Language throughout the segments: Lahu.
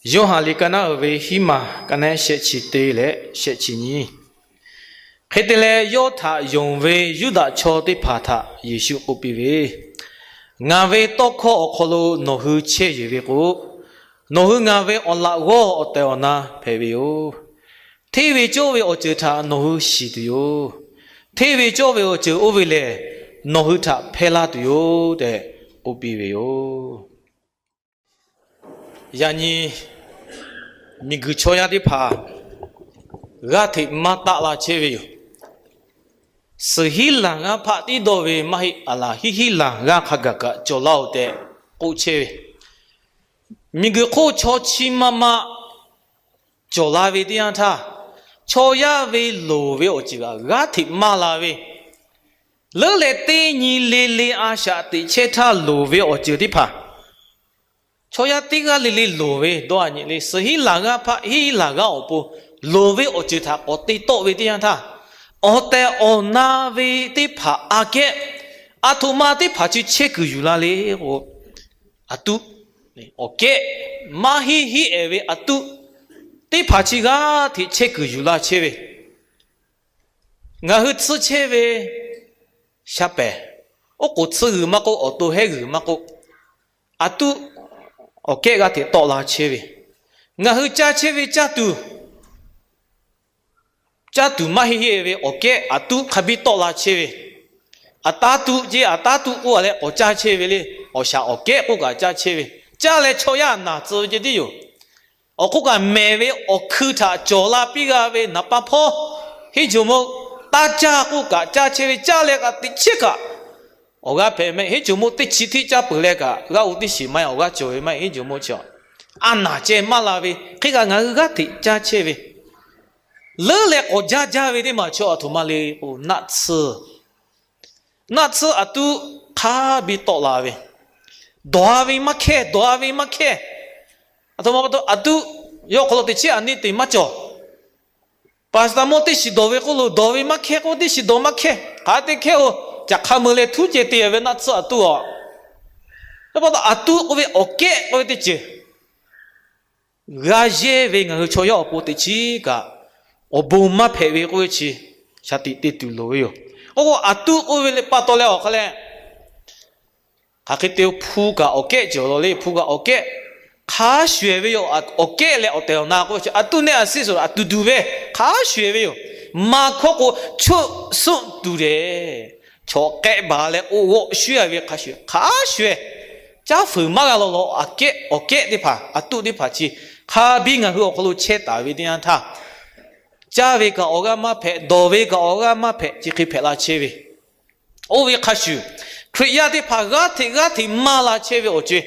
Yoˇhanˬ liꞈ ka naˆ uiˍ ve hiˉ maˬ ka naˆ shehˆ chi teˇ leh shehˆ chi nyiˇ. Hk'e te leh, yawˇ htaꞈ yonˍ ve Yuˇdaꞈ chaw teˇ hpaˍ htaꞈ Yeˍsuˆ k'oˆ piˇ ve, Ngaˬ ve tawˇ hkawˇ awˬ hk'aw lo nawˬ hui chehˇ yeˬ ve k'o, nawˬ hui ngaˬ ve awˬ laꞈ g'awˇ awˬ tehˬ awˬ na hpehꞈ ve yoˬ. Hteˇ ve cawˇ ve awˬ ceuˬ htaꞈ nawˬ hui shiˍ tuˬ yoˬ. Hteˇ ve cawˇ ve awˬ ceuˬ oˇ ve lehˬ, nawˬ hui htaꞈ hpehˇ laˇ tuˬ yoˬ tehꞈ k'oˆ piˇ ve yoˬ. Yaꞈ nyi miˬguiˬ chaw yaˇ teˇ hpaˍ g'aˇ hteꞈ maˇ taˆ la chehˇ ve yoˬ. Suhˍ hiˉ laˬ g'aˇ hpaˆ tiˉ dawˇ ve maˇ heˆ, aˬ laˬ hiˉ hiˉ laˬ g'aˇ hk'a gaˬ kaꞈ cawˬ laˇ-oˬ tehꞈ k'oˆ chehˇ ve. Miˬguiˬ hk'oˆ chaw chi ma ma cawˬ la ve teˇ yanˇ htaˇ, chaw yaˇ ve loˍ ve awˬ ceuˬ kaꞈ g'aˇ hteꞈ maˇ la ve, leuˉ leh teˇ nyi le le a shaꞈ teꞈ chehˇ htaˇ loˍ ve awˬ ceuˬ teˇ hpaˍ chaw yaˇ teˇ g'aˇ le le loˍ ve dawˇ a nyi le, suhˍ hiˉ laˬ g'aˇ hpaˆ hiˉ laˬ g'aˇ awˬ pon loˍ ve awˬ ceuˬ htaꞈ k'awꞈ te tawˆ ve teˇ yanˇ htaˇ, awˬ tehˬ awˬ na ve teˇ hpaˍ aꞈ kehˉ, aˬ htoꞈ ma teˇ hpaˍ chi chehˇ kuiˬ yuˬ la le k'o, aˬ tuˆ, awˬ kehˉ, maˇ hiˉ hiˉ ehˍ ve aˬ tuˆ teˇ hpaˍ chi g'aˇ hteꞈ chehˇ kuiˬ yuˬ la chehˇ ve. Ngaˬ hui tsuhˇ chehˇ ve sha pehˍ, oˉ k'oˍ tsuhˇ g'uiˬ maˇ k'oˆ, awˬ to hehˉ g'uiˬ maˇ k'oˆ, aˬ tuˆ awˬ kehˉ g'aˇ hteꞈ tawˆ la chehˇ ve. Ngaˬ hui caˇ chehˇ ve caˇ tuˬ, caˇ tuˬ maˇ heˆ heˆ ve awˬ kehˉ aˬ tuˆ hk'a biˇ tawˆ la chehˇ ve. Aˬ taˉ tuˆ ceˇ, aˬ taˉ tuˆ k'oˆ leh k'awꞈ caˇ chehˇ ve le. Awˬ shaˍ awˬ kehˉ k'oˆ kaꞈ caˇ chehˇ ve. Caˇ leh chaw yaˇ naˬ tcuh ve ceh tiˉ yoˬ. Awˬ hk'oˆ kaꞈ mehˬ ve awˬ hkui htaꞈ cawˬ la piˇ g'a ve naˍ paˇ hpawˇ, hiˉ joˬ mo, taˇ caˇ k'oˆ kaꞈ caˇ chehˇ ve. Caˇ leh kaꞈ teꞈ chiˉ kaꞈ awˬ g'aˇ hpehꞈ mehˆ. Hiˉ joˬ mo teˇ chi hteˇ caˇ peuˬ leh kaꞈ g'aˇ u teˇ shiˍ maˇ heˆ, awˬ g'aˇ cawˬ ve maˇ heˆ. Hiˉ joˬ mo chi a naˬ ceh maˇ la ve hk'e kaꞈ ngaˬ hui g'aˇ hteꞈ caˇ chehˇ ve. Leuˉ leh k'awꞈ jaˇ jaˇ ve teˇ maˬ chi aˬ htoꞈ ma le k'o, naˆ tsuhˇ, naˆ tsuhˇ aˬ tuˆ hk'a biˇ tawˆ la ve, dawˬ-a ve maˇ hkehˇ, dawˬ-a ve maˇ hkehˇ. Aˬ htoꞈ ma pa taw, aˬ tuˆ yawˇ hk'aw lo teꞈ chiˉ aˬ neˇ te maˇ cawˬ. Paˍsaˍtaˍmoˇ teˇ shiˍ dawˬ ve k'oˆ lo dawˬ ve maˇ hkehˇ k'o, teˇ shiˍ dawˬ maˇ hkehˇ. Hk'aˬ hk'e te hkehˇ-o, caˬ hk'a meuˬ leh htuˉ ceh te ve naˆ tsuhˇ aˬ tuˆ a. Yaꞈ pa taw, aˬ tuˆ k'oˆ ve awˬ kehˉ k'oˆ ve teˇ ceuˬ g'a yehˇ ve ngaˬ hui chaw yaˇ awˬ pon teꞈ chiˉ kaꞈ awˬ bon maˇ hpehꞈ ve k'oˆ ve chi shaˍ tiꞈ te tuˬ loˍ ve yoˬ. Oˇ k'o, aˬ tuˆ k'oˆ ve pa taw leh awˬ hk'a leh, hk'aˬ hk'e te hpu kaꞈ awˬ kehˉ cawˬ law le. Hpu kaꞈ awˬ kehˉ hk'a shuˍ-ehˍ ve yoˬ. Awˬ kehˉ leh awˬ tehˬ awˬ na k'oˆ ve chi aˬ tuˆ neˆ aˬ siˉ suhˍ aˬ tuˬ duˬ ve hk'a shuˍ-ehˍ ve yoˬ. Maˬ hkawˇ k'o, choˆ suˆ tuˬ dehꞈ, chaw k'ehˆ baˬ leh oˇ g'awˆ shuˉ-a ve hk'a shuˍ, hk'a shuˍ-ehˍ. Caˇ fuiˍ maˇ g'a law law, aˬ kehˉ, awˬ kehˉ teˇ hpaˍ, aˬ tuˆ teˇ hpaˍ chi hk'a biˇ ngaˬ hui awˬ hk'aw lo chehˇ taˍ ve teˇ yanˇ htaˇ, caˇ ve kaꞈ awˬ g'aˇ maˇ hpehꞈ, dawˬ ve kaꞈ awˬ g'aˇ maˇ hpehꞈ, chi hk'e hpehꞈ la chehˇ ve. Oˇ ve hk'a shuˍ, Hkriꞈ yaˇ teˇ hpaˍ g'aˇ hteꞈ g'aˇ hteꞈ maˇ la chehˇ ve awˬ co-e,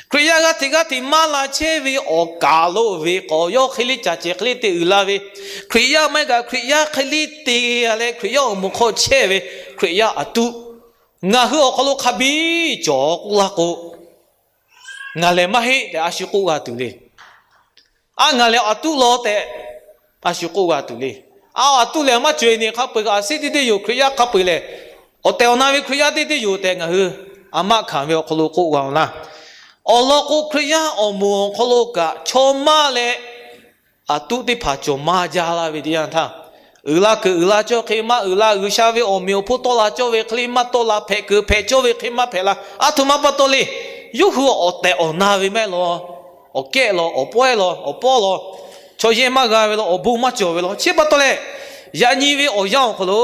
Hkriꞈ yaˇ g'aˇ hteꞈ g'aˇ hteꞈ maˇ la chehˇ ve awˬ kaˍ lo ve k'awꞈ yawˇ hk'e le caˬ cehˬ hk'e le te uiˍ la ve, Hkriꞈ yaˇ maˇ heˆ kaꞈ Hkriꞈ yaˇ hk'e le te-a leh Hkriꞈ yaˇ awˬ moˍ hk'aw chehˇ ve Hkriꞈ yaˇ aˬ tuˆ, ngaˬ hui awˬ hk'aw lo hk'a biˇ cawˬ k'oˆ laˇ k'o, ngaˬ lehˬ maˇ heˆ tehꞈ a shu k'oˆ g'a tuˬ le. A, ngaˬ lehˬ aˬ tuˆ law tehꞈ a shu k'oˆ g'a tuˬ le. A, aˬ tuˆ lehˬ maˇ cawˬ-e, neˇ hk'a peu-eˬ kaꞈ aˬ siˉ teˇ teˇ yoˬ, Hkriꞈ yaˇ hk'a peu-eˬ lehˬ, awˬ tehˬ awˬ na ve Hkriꞈ yaˇ teˇ teˇ yoˬ tehꞈ ngaˬ hui a maˆ hkanˍ ve awˬ hk'aw lo k'oˆ g'a-oˬ laˇ. Awˬ lawn k'o, Hkriꞈ yaˇ awˬ moˍ awˬ hk'aw lo kaꞈ chaw maˇ leh aˬ tuˆ teˇ hpaˍ cawˬ maˇ jaˇ laˇ ve teˇ yanˇ htaˇ, uiˍ la kuiˬ uiˍ la cawˇ hk'e maˇ uiˍ la, G'uiˬsha ve awˬ meꞈ awˬ hponˇ tawˆ la cawˇ ve hk'e le maˇ tawˆ la, hpehꞈ kuiˬ hpehꞈ cawˇ ve hk'e maˇ hpehꞈ la. A htoꞈ ma pa taw le. Yawˇ hui awˬ tehˬ awˬ na ve maˇ heˆ law, awˬ kehˉ law, awˬ pawehˇ law, awˬ pawˇ law, chaw yehˇ maˇ g'a ve law, awˬ bon maˇ cawˬ ve law, chi pa taw leh, yaꞈ nyi ve awˬ yanˇ awˬ hk'aw lo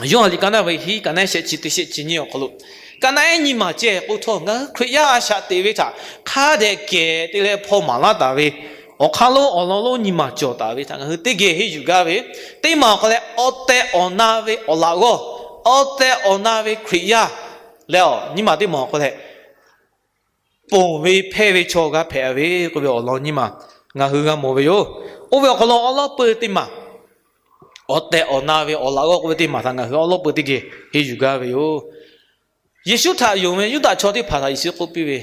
Yoˇhanˬ liꞈ ka naˆ ve hiˉ, ka naˆ shehˆ chi teˇ shehˆ chi nyiˇ awˬ hk'aw lo, ka naˆ ehˉ nyi maˬ ceh k'o htawˇ, ngaˬ hui Hkriꞈ yaˇ a shaꞈ teꞈ ve htaꞈ hk'a dehꞈ kehˬ te leh hpaw maˍ laˇ taˍ ve, awˬ hk'aˇ lonˉ awˬ lawn lonˉ nyi maˬ cawˬ taˍ ve htaꞈ ngaˬ hui teˇ geh henˇ yuˬ gaˇ ve. Teˇ maˬ awˬ hk'aw leh awˬ tehˬ awˬ na ve awˬ laꞈ g'awˇ, awˬ tehˬ awˬ na ve Hkriꞈ yaˇ leh, nyiˇ maˬ teˇ maˬ awˬ hk'aw leh ponˬ ve hpehˇ ve chaw g'a hpehꞈ ve k'oˆ ve awˬ lawn nyiˇ maˬ ngaˬ hui g'a mawˬ ve yoˬ. Oˇ ve awˬ hk'aw lo awˉ lawˉ peu teˇ maˬ, awˬ tehˬ awˬ na ve awˬ laꞈ g'awˇ k'oˆ ve teˇ maˬ htaꞈ ngaˬ hui awˉ lawˉ peu teˇ geh henˇ yuˬ gaˇ ve yoˬ. Yeˍsuˆ htaꞈ yonˍ ve Yuˇdaꞈ chaw teˇ hpaˍ htaꞈ Yeˍsuˆ k'oˆ piˇ ve,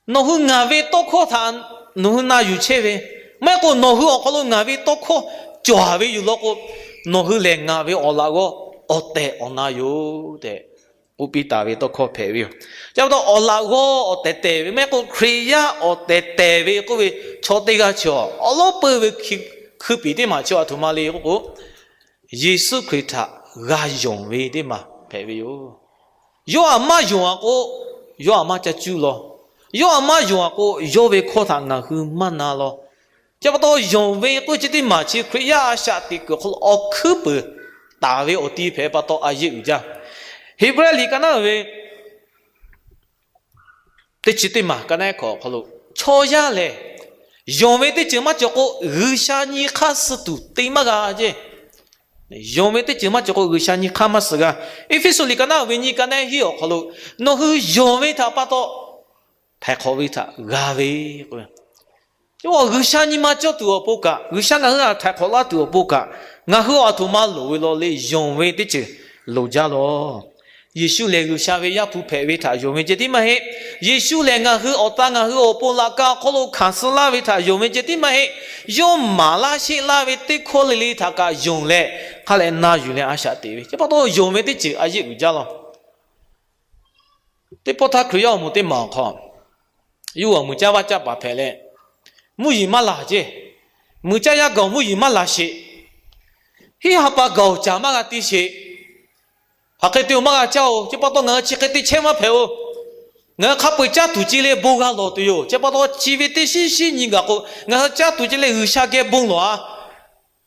Nawˬ hui ngaˬ ve tawˇ hkawˇ htaꞈ nawˬ hui na yuˬ chehˇ ve, maˇ heˆ k'o nawˬ hui awˬ hk'aw lo ngaˬ ve tawˇ hkawˇ cawˬ-a ve yoˬ law k'o, nawˬ hui lehˬ ngaˬ ve awˬ laꞈ g'awˇ awˬ tehˬ awˬ na yoˬ tehꞈ k'oˆ piˇ taˍ ve tawˇ hkawˇ hpehꞈ ve yoˬ. Chi pa taw awˬ laꞈ g'awˇ awˬ tehˬ tehˬ ve mehˆ k'o, Hkriꞈ yaˇ awˬ tehˬ tehˬ ve k'oˆ ve chaw teˇ g'aˇ chi awˬ lawˉ peuˇ ve hkui piˍ teˇ maˬ chi aˬ htoꞈ ma le k'oˆ k'o, Yeˍsuˆ Hkriꞈ htaꞈ g'a yonˍ ve teˇ maˬ hpehꞈ ve yoˬ. Yawˇ aꞈ maˇ yonˍ a k'o, yawˇ aꞈ maˇ ca cuˇ law. Yawˇ aꞈ maˇ yonˍ a k'o, yawˇ ve hkawˇ htaꞈ ngaˬ hui maˇ na law. Chi pa taw yonˍ ve k'oˆ ve chi teˇ maˬ chi Hkriꞈ yaˇ a shaꞈ teꞈ kuiˬ awˬ hk'aw lo awˬ hkuiˉ peuˬ taˍ ve awˬ ti hpehꞈ pa taw a yeˆ uiˍ jaˇ. Heˍbrehˇ liꞈ ka naˉ ve teˇ chi teˇ maˬ ka naˉ hkawꞈ awˬ hk'aw lo, chaw yaˇ lehˬ yonˍ ve teˇ ceuˬ maˇ cawˬ k'o, G'uiˬsha nyi hk'aˇ suh tuˬ te maˇ g'a ceˇ. Yonˍ ve teˇ ceuˬ maˇ cawˬ k'o, G'uiˬsha nyi hk'aˇ maˇ suh g'a. Eˇfeˇsuꞈ liꞈ ka naˉ ve nyiˇ ka naˉ hiˉ awˬ hk'aw lo, nawˬ hui yonˍ ve htaꞈ pa taw htaiˍ hk'awꞈ ve htaꞈ g'a ve k'o, G'uiˬsha nyi ma cawˇ tuˬ awˬ pon kaꞈ, G'uiˬsha ngaˬ hui htaꞈ htaiˍ hk'awꞈ laˇ tuˬ awˬ pon kaꞈ, ngaˬ hui aˬ htoꞈ ma loˍ ve law le, yonˍ ve teˇ ceuˬ loˍ jaˇ lawˬ. Yeˍsuˆ lehˬ G'uiˬsha ve Yaˇ hpu hpehꞈ ve htaꞈ yonˍ ve ceh tiˉ maˇ heˆ. Yeˍsuˆ lehˬ ngaˬ hui awˬ ta ngaˬ hui awˬ pon laꞈ ka awˬ hk'aw lo hkanˍ suh laˇ ve htaꞈ yonˍ ve ceh tiˉ maˇ heˆ. Yawˇ maˍ laˇ sheˆ laˇ ve teˇ hkawˇ le le htaꞈ kaꞈ yonˍ leh, hk'a leh na yuˬ leh a shaꞈ teꞈ ve. Chi pa taw yonˍ ve teˇ ceuˬ a yeˆ uiˍ jaˇ lawˬ. Teˇ pawˆ htaˇ Hkriꞈ yaˇ awˬ moˍ teˇ maˬ awˬ hk'aw, yawˇ hui awˬ muiˬ caˇ vaˇ caˇ paˍ hpehꞈ leh, mvuhˇ yeˬ maˇ laˬ ceˇ. Muiˬ caˇ yaˇ gaˬ mvuhˇ yeˬ maˇ laˬ sheˍ. Hiˉ ha pa gaˬ caˍ maˇ g'a te sheˍ. Hk'aˬ hk'e te-o maˇ g'a caˇ-oˬ. Chi pa taw ngaˬ hui chi hk'e te chehˇ maˇ hpehꞈ-oˬ. Ngaˬ hui hk'a peu-eˬ caˇ tuˬ ce leh bon g'a lawˬ tuˬ yoˬ. Chi pa taw chi ve teˇ shinˉ shinˉ nyi gaˬ k'o, ngaˬ hui caˇ tuˬ ce leh G'uiˬsha geh bon lawˬ-a.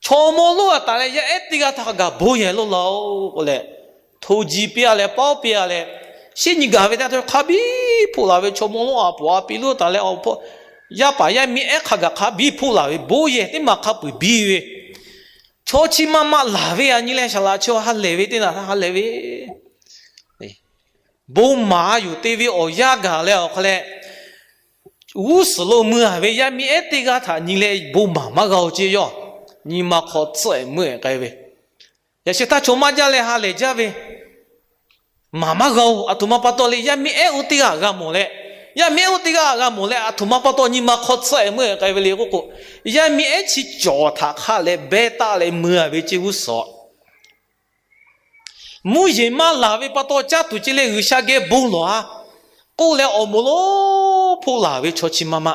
Chaw mawˇ lonˉ a taˍ leh yaˇ ehˉ teˇ g'aˇ htaꞈ kaꞈ bon yehˬ lo laˬ-oˬ k'oˆ leh, hto ji piˇ-a leh pawˉ piˇ-a leh, shinˉ nyi gaˬ ve teˇ hk'a biˇ hpoˆ laˬ ve chaw mawˇ lonˉ a poˍ a piˇ lonˉ taˍ leh awˬ hpawˇ yaˇ paˍ yaˇ miˇ ehˉ hk'a gaˬ hk'a biˇ hpoˆ laˬ ve bon yehˬ teˇ maˬ hk'a peu-eˬ biˇ ve, chaw chi ma ma laˬ ve a nyi leh saˍ laꞈ chi ha lehˬ ve teˇ naꞈ htaˇ ha lehˬ ve bon maˍ yoˬ te ve awˬ yanˇ gaˬ leh awˬ hk'aw leh, g'uˇ suhˍ lo mui-a ve yaˇ miˇ ehˉ teˇ g'aˇ htaꞈ nyi leh bon maˍ maˇ g'a-oˬ ceˇ yawˇ. Nyi ma hk'aw tsuhˆ-ehˍ meuˇ-ehˍ k'ai ve, yaꞈ sheh htaˇ chaw maˇ jaˇ leh ha lehˬ jaˇ ve, maˍ maˇ g'a-oˬ. Aˬ htoꞈ ma pa taw le, yaˇ miˇ ehˉ oˇ teˇ g'aˇ g'a mawˬ leh, yaˇ miˇ ehˉ oˇ teˇ g'aˇ g'a mawˬ leh, aˬ htoꞈ ma pa taw nyi ma hk'aw tsuhˆ-ehˍ meuˇ-ehˍ k'ai ve le k'oˆ k'o, yaˇ miˇ ehˉ chi cawˬ htaꞈ hk'a leh beh taˆ leh mui-a ve ceˇ g'uˇ suhˍ mvuhˇ yeˬ maˇ laˬ ve pa taw caˇ tuˬ ce leh G'uiˬsha geh bon lawˬ-a k'oˆ leh awˬ moˍ lonˉ hpoˆ laˬ ve chaw chi ma ma.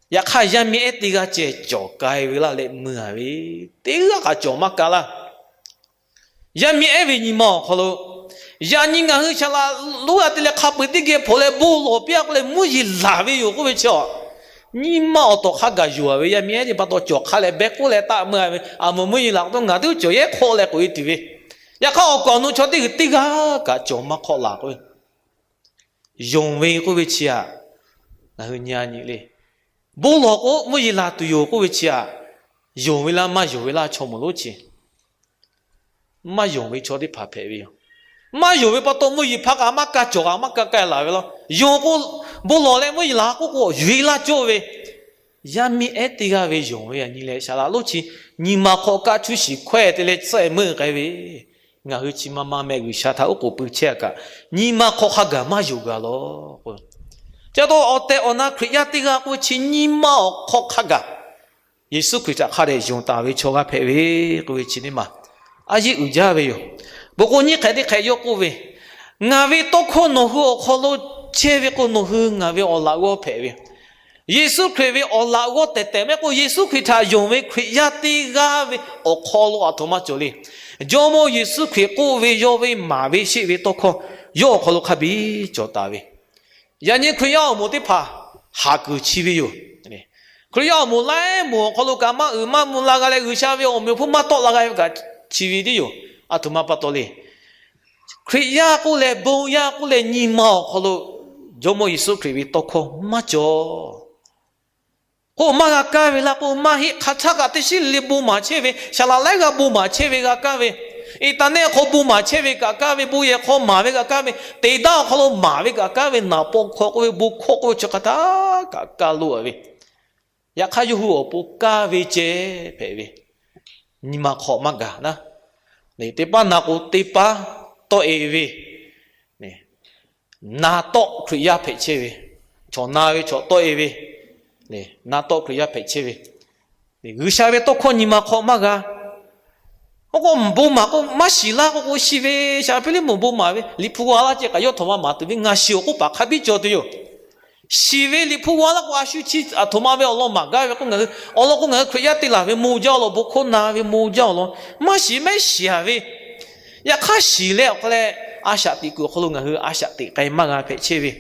Yaꞈ hk'aˇ yaˇ miˇ ehˉ teˇ g'aˇ ceh cawˬ k'ai ve laˇ leh mui-a ve, teˇ g'aˇ kaꞈ cawˬ maˇ ka laˇ. Yaˇ miˇ ehˉ ve nyi ma awˬ hk'aw lo, yaꞈ nyi ngaˬ hui saˍ laꞈ lonˉ g'a te leh hk'a peu-eˬ teˇ geh hpaw leh bon lawˬ piˇ-a k'oˆ leh mvuhˇ yeˬ laˬ ve yoˬ k'oˆ ve chi a, nyi ma awˬ tawˍ hk'a gaˬ yuˬ-a ve yaˇ miˇ ehˉ teˇ pa taw cawˬ hk'a leh beh k'oˆ leh taˆ mui-a ve, aˬ moˍ mvuhˇ yeˬ laˬ k'o ngaˬ teˇ cawˬ yehˉ hk'awˆ leh k'oꞈ-e tuˬ ve, yaꞈ hk'aˇ awˬ kaˍ awˬ nu chaw teˇ g'uiˬ teˇ g'aˇ kaꞈ cawˬ maˇ hk'awˆ laˬ k'o, yonˍ ve k'oˆ ve chi a, ngaˬ hui nyi-a nyi le. Bon lawˬ k'o mvuhˇ yeˬ laˬ tuˬ yoˬ k'oˆ ve chi a, yonˍ ve laˇ maˇ yonˍ ve laˇ chaw mawˬ lonˉ chi maˇ yonˍ ve chaw teˇ hpaˍ hpehꞈ ve yoˬ. Maˇ yonˍ ve pa taw mvuhˇ yeˬ hpaˇ kaꞈ maˇ ka cawˬ kaꞈ maˇ ka k'ai laˬ ve laˇ. Yonˍ k'o, bon lawˬ leh mvuhˇ yeˬ laˬ k'oˆ k'o yuˬ-e laˇ cawˇ ve, yaˇ miˇ ehˉ teˇ g'aˇ ve yonˍ ve a nyi leh saˍ laꞈ lonˉ chi nyi ma hk'aw kaˆ cuˇ shiˍ hkawehˇ te leh tsuhˆ-ehˍ meuˇ k'ai ve, ngaˬ hui chi ma ma meh G'uiˬsha htaꞈ oˉ k'oˍ pui chehˇ-a kaꞈ, nyi ma hk'aw hk'a gaˬ maˇ yonˍ gaˬ lawˬ k'o, chi pa taw awˬ tehˬ awˬ na Hkriꞈ yaˇ teˇ g'aˇ k'oˆ ve chi nyi ma awˬ hk'aw hk'a gaˬ Yeˍsuˆ Hkriꞈ htaꞈ hk'a dehꞈ yonˍ taˍ ve chaw g'aˇ hpehꞈ ve k'oˆ ve chi teˇ maˬ a yeˆ uiˍ jaˇ ve yoˬ. Bon k'o nyiˇ hk'ehꞈ teˇ hk'ehꞈ yawˇ k'oˆ ve, Ngaˬ ve tawˇ hkawˇ nawˬ hui awˬ hk'aw lo chehˇ ve k'o, nawˬ hui ngaˬ ve awˬ laꞈ g'awˇ hpehꞈ ve. Yeˍsuˆ Hkriꞈ ve awˬ laꞈ g'awˇ tehˬ tehˬ mehˆ k'o, Yeˍsuˆ Hkriꞈ htaꞈ yonˍ ve Hkriꞈ yaˇ teˇ g'aˇ ve awˬ hk'aw lo aˬ htoꞈ ma cawˬ le. Jawˇmawˇ Yeˍsuˆ Hkriꞈ k'oˆ ve, yawˇ ve maˍ ve sheˆ ve tawˇ hkawˇ yawˇ awˬ hk'aw lo hk'a biˇ cawˬ taˍ ve. Yaꞈ nyi Hkriꞈ yaˇ awˬ moˍ teˇ hpaˍ haˍ kuiˬ chi ve yoˬ. Hkriꞈ yaˇ awˬ moˍ laiˉ moˍ awˬ hk'aw lo kaꞈ maˇ uiˍ maˇ mvuh la g'a leh, G'uiˬsha ve awˬ meꞈ awˬ hponˇ maˇ tawˆ la g'a ve kaꞈ chi ve tiˉ yoˬ. Aˬ htoꞈ ma pa taw le. Hkriꞈ yaˇ k'oˆ leh bon yaˇ k'oˆ leh nyi ma awˬ hk'aw lo Jawˇmawˇ Yeˍsuˆ Hkriꞈ ve tawˇ hkawˇ maˇ cawˬ k'o, maˇ g'a kaˇ ve laˇ k'o, maˇ heˆ. Hk'aˬ htaˇ kaꞈ teˇ shiˉ le le bon maˍ chehˇ ve, saˍ laꞈ laiˉ g'aˇ bon maˍ chehˇ ve g'a kaˇ ve, internet hk'aw bon maˍ chehˇ ve kaꞈ kaˇ ve, bon yehˬ hk'aw maˍ ve kaꞈ kaˇ ve, teˍ daˇ awˬ hk'aw lo maˍ ve kaꞈ kaˇ ve, naˍ paw hk'aw k'oˆ ve, bon hkawˇ k'oˆ ve, chi hk'aˬ htaˇ kaꞈ kaˇ loˬ-a ve. Yaꞈ hk'aˇ yawˇ hui awˬ pon kaˇ ve ceh hpehꞈ ve, nyi ma hk'aw maˇ gaˬ naˉ. Teˇ paˉ na k'o teˇ paˉ tawˆ-e ve, na tawˆ Hkriꞈ yaˇ hpehꞈ chehˇ ve, chaw na ve chaw tawˆ-e ve, na tawˆ Hkriꞈ yaˇ hpehꞈ chehˇ ve, G'uiˬsha ve tawˇ hkawˇ nyi ma hk'aw maˇ g'a. K'o k'o bon maˍ k'o maˇ shiˍ laˇ k'o k'o, shiˍ ve shaˍ piˇ liˇ moˍ bon maˍ ve Liꞈ hpu g'a laˇ ceh kaꞈ yawˇ htaꞈ ma maˍ tuˬ ve ngaˬ shiˍ awˬ k'oˆ paˍ hk'a biˇ cawˬ tuˬ yoˬ. Shiˍ ve Liꞈ hpu g'a laˇ k'o, a shu chi aˬ htoꞈ ma ve awˬ lawn maˍ gaˇ ve k'o, ngaˬ hui awˬ lawn k'o ngaˬ hui Hkriꞈ yaˇ te laˬ ve moˇ jaˇ awˬ lawn, bon hkawˇ na ve moˇ jaˇ awˬ lawn, maˇ shiˍ mehˉ shiˍ ve, yaꞈ hk'aˇ shiˍ leh awˬ hk'aw leh a shaꞈ teꞈ kuiˬ awˬ hk'aw lo ngaˬ hui a shaꞈ teꞈ k'ai maˇ g'a hpehꞈ chehˇ ve,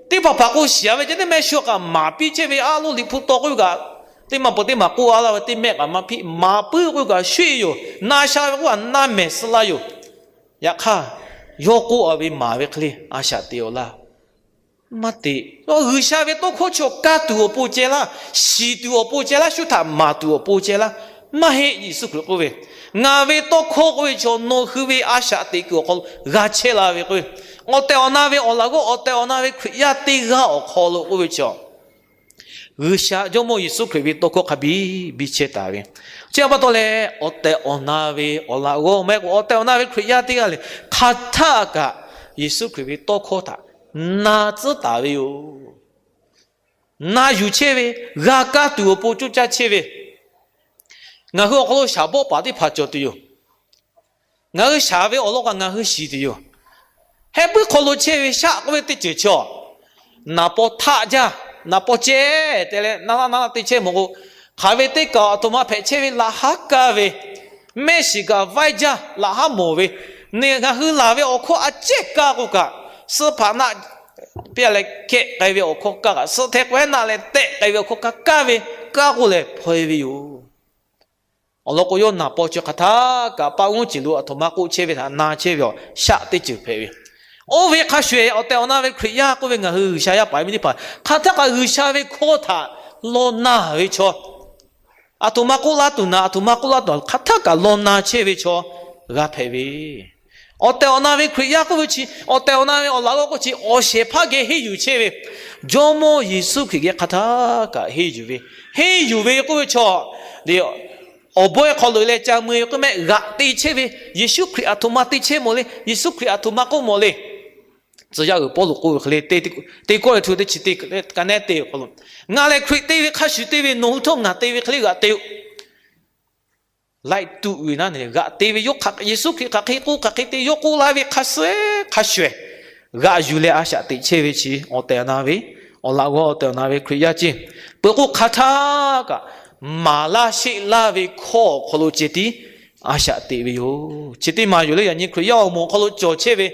teˇ hpaˍ hpaˍ k'o shiˍ ve ceh teˇ mehˆ shu kaꞈ maˍ piˇ chehˇ ve, a loˇ Liꞈ hpu taw k'oˆ ve kaꞈ, teˇ maˇ peuˬ teˇ maˬ k'oˆ a laˇ ve teˇ mehˆ kaꞈ maˇ hpiˇ, maˍ puiˉ k'oˆ ve kaꞈ shuˍ yoˬ. Na sha ve k'oˆ kaꞈ na mehˍ suh laˇ yoˬ. Yaꞈ hk'aˇ, yawˇ k'oˆ a ve maˍ ve hk'e le a shaꞈ teꞈ awˬ laˇ maˇ teꞈ. G'uiˬsha ve tawˇ hkawˇ chi awˬ kaˇ tuˬ awˬ pon ceh laˇ, shiˍ tuˬ awˬ pon ceh laˇ, shu htaꞈ maˍ tuˬ awˬ pon ceh laˇ, maˇ heˆ. Yeˍsuˆ Hkriꞈ k'oˆ ve, Ngaˬ ve tawˇ hkawˇ k'oˆ ve chaw nawˬ hui ve a shaꞈ teꞈ kuiˬ awˬ hk'aw lo g'a chehˇ la ve k'oˆ ve, awˬ tehˬ awˬ na ve awˬ laꞈ g'awˇ awˬ tehˬ awˬ na ve Hkriꞈ yaˇ teˇ g'aˇ awˬ hk'aw lo k'oˆ ve chaw, G'uiˬsha Jawˇmawˇ Yeˍsuˆ Hkriꞈ ve tawˇ hkawˇ hk'a biˇ biˇ chehˇ taˍ ve, chi pa taw leh awˬ tehˬ awˬ na ve awˬ laꞈ g'awˇ maˇ heˆ k'o, awˬ tehˬ awˬ na ve Hkriꞈ yaˇ teˇ g'aˇ lehˬ, hk'aˬ htaˇ kaꞈ Yeˍsuˆ Hkriꞈ ve tawˇ hkawˇ htaꞈ na tcuhˉ taˍ ve yoˬ. Na yuˬ chehˇ ve, g'a kaˇ tuˬ awˬ pon coˇ caˇ chehˇ ve, ngaˬ hui awˬ hk'aw lo shaˍ bawˆ paˍ teˇ hpaˍ cawˬ tuˬ yoˬ. Ngaˬ hui shaˍ ve awˬ lawn kaꞈ ngaˬ hui shiˍ tuˬ yoˬ. Heh puiˉ hk'aw lo chehˇ ve shaˆ k'oˆ ve teˇ ceuˬ chaw, naˍ paw htaˆ jaˇ, naˍ paw ceh te leh naˆ laˆ naˆ laˆ te chehˇ mawˬ k'o, hk'aˬ ve teˇ kaˬ aˬ htoꞈ ma hpehꞈ chehˇ ve laꞈ haˉ kaˇ ve, mehˆ shiˍ kaꞈ vaiˇ jaˇ laꞈ haˉ mawˬ ve, ngaˬ hui laˬ ve awˬ hkawˇ a cehˇ kaˇ k'o kaꞈ, suh hpaꞈ naˆ piˇ leh kehˆ k'ai ve awˬ hkawˇ kaˇ kaꞈ, suh hteh k'awehˉ naˆ leh tehˆ k'ai ve awˬ hkawˇ kaˇ kaˇ ve, kaˇ k'o lehˬ hpaw e ve yoˬ. Awˬ lawn k'o, yawˇ naˍ paw chi hk'aˬ htaˇ kaꞈ paˆ g'uˇ ceuˬ lo aˬ htoꞈ ma k'oˆ chehˇ ve htaꞈ na chehˇ ve awˬ shaˆ teˇ ceuˬ hpehꞈ ve, oˇ ve hk'a shuˍ awˬ tehˬ awˬ na ve Hkriꞈ yaˇ k'oˆ ve ngaˬ hui G'uiˬsha yaˇ paˍ miˇ teˇ hpaˍ hk'aˬ htaˇ kaꞈ G'uiˬsha ve hkawˇ htaꞈ law na ve chaw, aˬ htoꞈ ma k'oˆ laˇ tuˬ naˍ, aˬ htoꞈ ma k'oˆ laˇ tuˬ hk'aˬ htaˇ kaꞈ law na chehˇ ve chaw g'a hpehꞈ ve, awˬ tehˬ awˬ na ve Hkriꞈ yaˇ k'oˆ ve chi, awˬ tehˬ awˬ na ve awˬ laꞈ g'awˇ k'oˆ chi awˬ shehˍ hpaˇ geh henˇ yuˬ chehˇ ve, Jawˇmawˇ Yeˍsuˆ Hkriꞈ geh hk'aˬ htaˇ kaꞈ henˇ yuˬ ve, henˇ yuˬ ve k'oˆ ve chaw, awˬ bawehˇ hk'aw lo leh ca mui ve k'oˆ mehˆ g'aꞈ te chehˇ ve, Yeˍsuˆ Hkriꞈ aˬ htoꞈ ma te chehˇ mawˬ le, Yeˍsuˆ Hkriꞈ aˬ htoꞈ ma k'oˆ mawˬ le. Tcuh yaˇ uiˍ Pawˇluꞈ k'oˆ ve hk'e le, Teˇ Kawˇrenˍhtuˆ teˇ chi teˇ ka nehˉ te ve awˬ hk'aw lo, Ngaˬ lehˬ Hkriꞈ te ve hk'a shuˍ te ve, nawˬ hui htawˇ ngaˬ te ve hk'e le g'aꞈ te-o. Laiˉ tuˆ ve naˉ ne g'aꞈ te ve, Yeˍsuˆ Hkriꞈ hk'aˬ hk'e k'oˆ hk'aˬ hk'e te, yawˇ k'oˆ laˇ ve hk'a shuˍ, hk'a shuˍ g'aꞈ yuˬ leh a shaꞈ teꞈ chehˇ ve chi awˬ tehˬ awˬ na ve awˬ laꞈ g'awˇ, awˬ tehˬ awˬ na ve Hkriꞈ yaˇ ceˇ. Peuˬ k'o hk'aˬ htaˇ kaꞈ maˍ laˇ sheˆ laˇ ve hkawˇ awˬ hk'aw lo ceh tiˉ a shaꞈ teꞈ ve yoˬ. Chi teˇ maˬ yoˬ le. Yaꞈ nyi Hkriꞈ yaˇ awˬ moˍ awˬ hk'aw lo cawˬ chehˇ ve,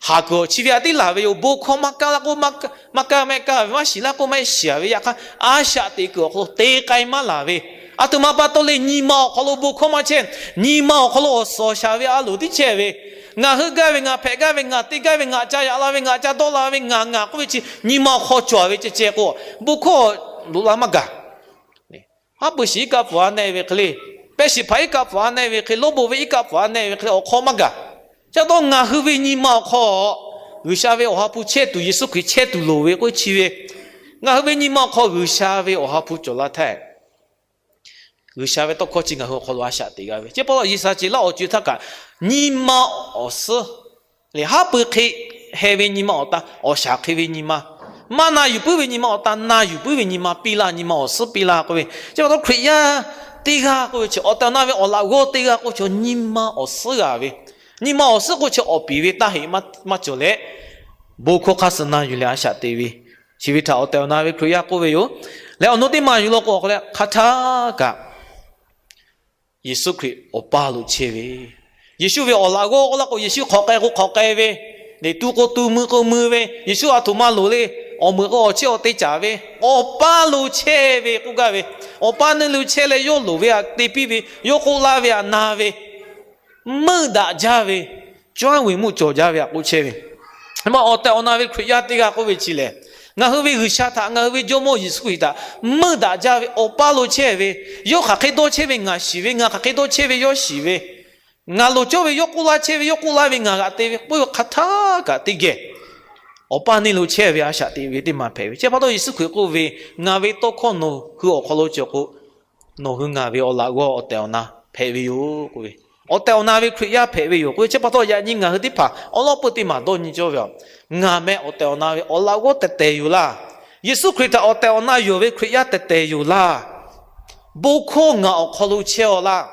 haˍ kuiˬ awˬ chi ve a tiˉ laˬ ve yoˬ. Bon hkawˇ maˇ kaˇ laˇ k'o maˇ kaˇ mehˆ kaˇ ve, maˇ shiˍ laˇ k'o maˇ shiˍ ve, yaꞈ hk'aˇ a shaꞈ teꞈ kuiˬ awˬ hk'aw lo te k'ai maˇ laˬ ve, aˬ htoꞈ ma pa taw le, nyi ma awˬ hk'aw lo bon hkawˇ maˇ chehˇ, nyi ma awˬ hk'aw lo awˬ suhˍ awˬ shaˍ ve a loˍ tiˉ chehˇ ve, ngaˬ heuˆ gaˇ ve, ngaˬ hpehꞈ gaˇ ve, ngaˬ te gaˇ ve, ngaˬ ca yaꞈ la ve, ngaˬ ca dawˇ la ve, ngaˬ ngaˬ k'oˆ ve chi nyi ma awˬ hk'aw cawˬ ve ceh ceh k'o, bon hkawˇ loꞈ la maˇ gaˬ. Haˉ pui shiˍ iˉ kaˆ pfuhˍ a nehˆ ve hk'e le, pehˇ shiˍ hpaˍ iˉ kaˆ pfuhˍ a nehˆ ve hk'e le, lawˇ bon ve iˉ kaˆ pfuhˍ a nehˆ ve hk'e le, awˬ hk'aw maˇ gaˬ. Chi pa taw ngaˬ hui ve nyi ma awˬ hk'aw, G'uiˬsha ve Awˬ ha hpu chehˇ tuˬ, Yeˍsuˆ Hkriꞈ chehˇ tuˬ loˍ ve k'oˆ chi ve, ngaˬ hui ve nyi ma awˬ hk'aw G'uiˬsha ve Awˬ ha hpu cawˬ la htaˇ, G'uiˬsha ve tawˇ hkawˇ chi ngaˬ hui awˬ hk'aw lo a shaꞈ teꞈ g'a ve. Chi pa taw Yeˍsaˍceˍlaˆ awˬ co htaˇ kaꞈ, nyi ma awˬ suhˉ lehˬ, haˉ pui hk'e heh ve nyi ma awˬ tan, awˬ shaˍ hk'e ve nyi ma, maˇ na yuˬ puiˉ ve nyi ma awˬ tan, na yuˬ puiˉ ve nyi ma, piˇ laˇ, nyi ma awˬ suhˉ piˇ laˇ k'oˆ ve. Chi pa taw Hkriꞈ yaˇ teˇ g'aˇ k'oˆ ve chi, awˬ tehˬ awˬ na ve awˬ laꞈ g'awˇ teˇ g'aˇ k'oˆ ve chaw, nyi ma awˬ suhˉ g'a ve, nyi ma awˬ suhˉ k'oˆ chi awˬ piˍ ve taˇ heꞈ maˇ cawˬ leh, bon hkawˇ hk'aˇ suh na yuˬ leh a shaꞈ teꞈ ve, chi ve htaꞈ awˬ tehˬ awˬ na ve Hkriꞈ yaˇ k'oˆ ve yoˬ. Leh awˬ nu teˇ maˬ yuˬ law k'o, hk'aˬ htaˇ kaꞈ Yeˍsuˆ Hkriꞈ awˬ paˇ lo chehˇ ve, Yeˍsuˆ ve awˬ laꞈ g'awˇ k'oˆ laˇ k'o, Yeˍsuˆ hk'awꞈ k'ai k'o hk'awꞈ k'ai ve, le tu k'o tu, mui k'o mui ve, Yeˍsuˆ aˬ htoꞈ ma loˍ le, awˬ meuꞈ k'o awˬ chehˇ awˬ te caˍ ve, awˬ paˇ lo chehˇ ve k'oˆ gaˇ ve, awˬ paˇ neˇ lo chehˇ leh yawˇ loˍ ve htaꞈ te piˇ ve, yawˇ k'oˆ laˇ ve htaꞈ na ve, meuˆ daꞈ jaˇ ve, caˇ ve muˇ cawˬ jaˇ ve htaꞈ k'oˆ chehˇ ve. Awˬ tehˬ awˬ na ve Hkriꞈ yaˇ teˇ g'aˇ k'oˆ ve chi lehˬ, ngaˬ hui ve G'uiˬsha htaꞈ, ngaˬ hui ve Jawˇmawˇ Yeˍsuˆ Hkriꞈ htaꞈ meuˆ daꞈ jaˇ ve awˬ paˇ lo chehˇ ve, yawˇ hk'aˬ hk'e dawˇ chehˇ ve ngaˬ shiˍ ve, ngaˬ hk'aˬ hk'e dawˇ chehˇ ve yawˇ shiˍ ve, ngaˬ loˍ cawˇ ve yawˇ k'oˆ laˇ chehˇ ve, yawˇ k'oˆ laˇ ve ngaˬ g'aꞈ te ve k'oˆ ve hk'aˬ htaˇ kaꞈ teˇ geh awˬ paˇ neˇ lo chehˇ ve a shaꞈ teꞈ ve teˇ maˬ hpehꞈ ve. Chi pa taw Yeˍsuˆ Hkriꞈ k'oˆ ve, Ngaˬ ve tawˇ hkawˇ nawˬ hui awˬ hk'aw lo cawˬ k'o, nawˬ hui ngaˬ ve awˬ laꞈ g'awˇ awˬ tehˬ awˬ na hpehꞈ ve yoˬ k'oˆ ve, awˬ tehˬ awˬ na ve Hkriꞈ yaˇ hpehꞈ ve yoˬ k'oˆ ve. Chi pa taw yaꞈ nyi ngaˬ hui teˇ hpaˍ awˉ lawˉ peuˇ teˇ maˬ dawˇ nyi cawˇ ve a, ngaˬ meh awˬ tehˬ awˬ na ve awˬ laꞈ g'awˇ tehˬ tehˬ yoˬ laˇ. Yeˍsuˆ Hkriꞈ htaꞈ awˬ tehˬ awˬ na yonˍ ve Hkriꞈ yaˇ tehˬ tehˬ yoˬ laˇ. Bon hkawˇ ngaˬ awˬ hk'aw lo chehˇ-aw laˇ.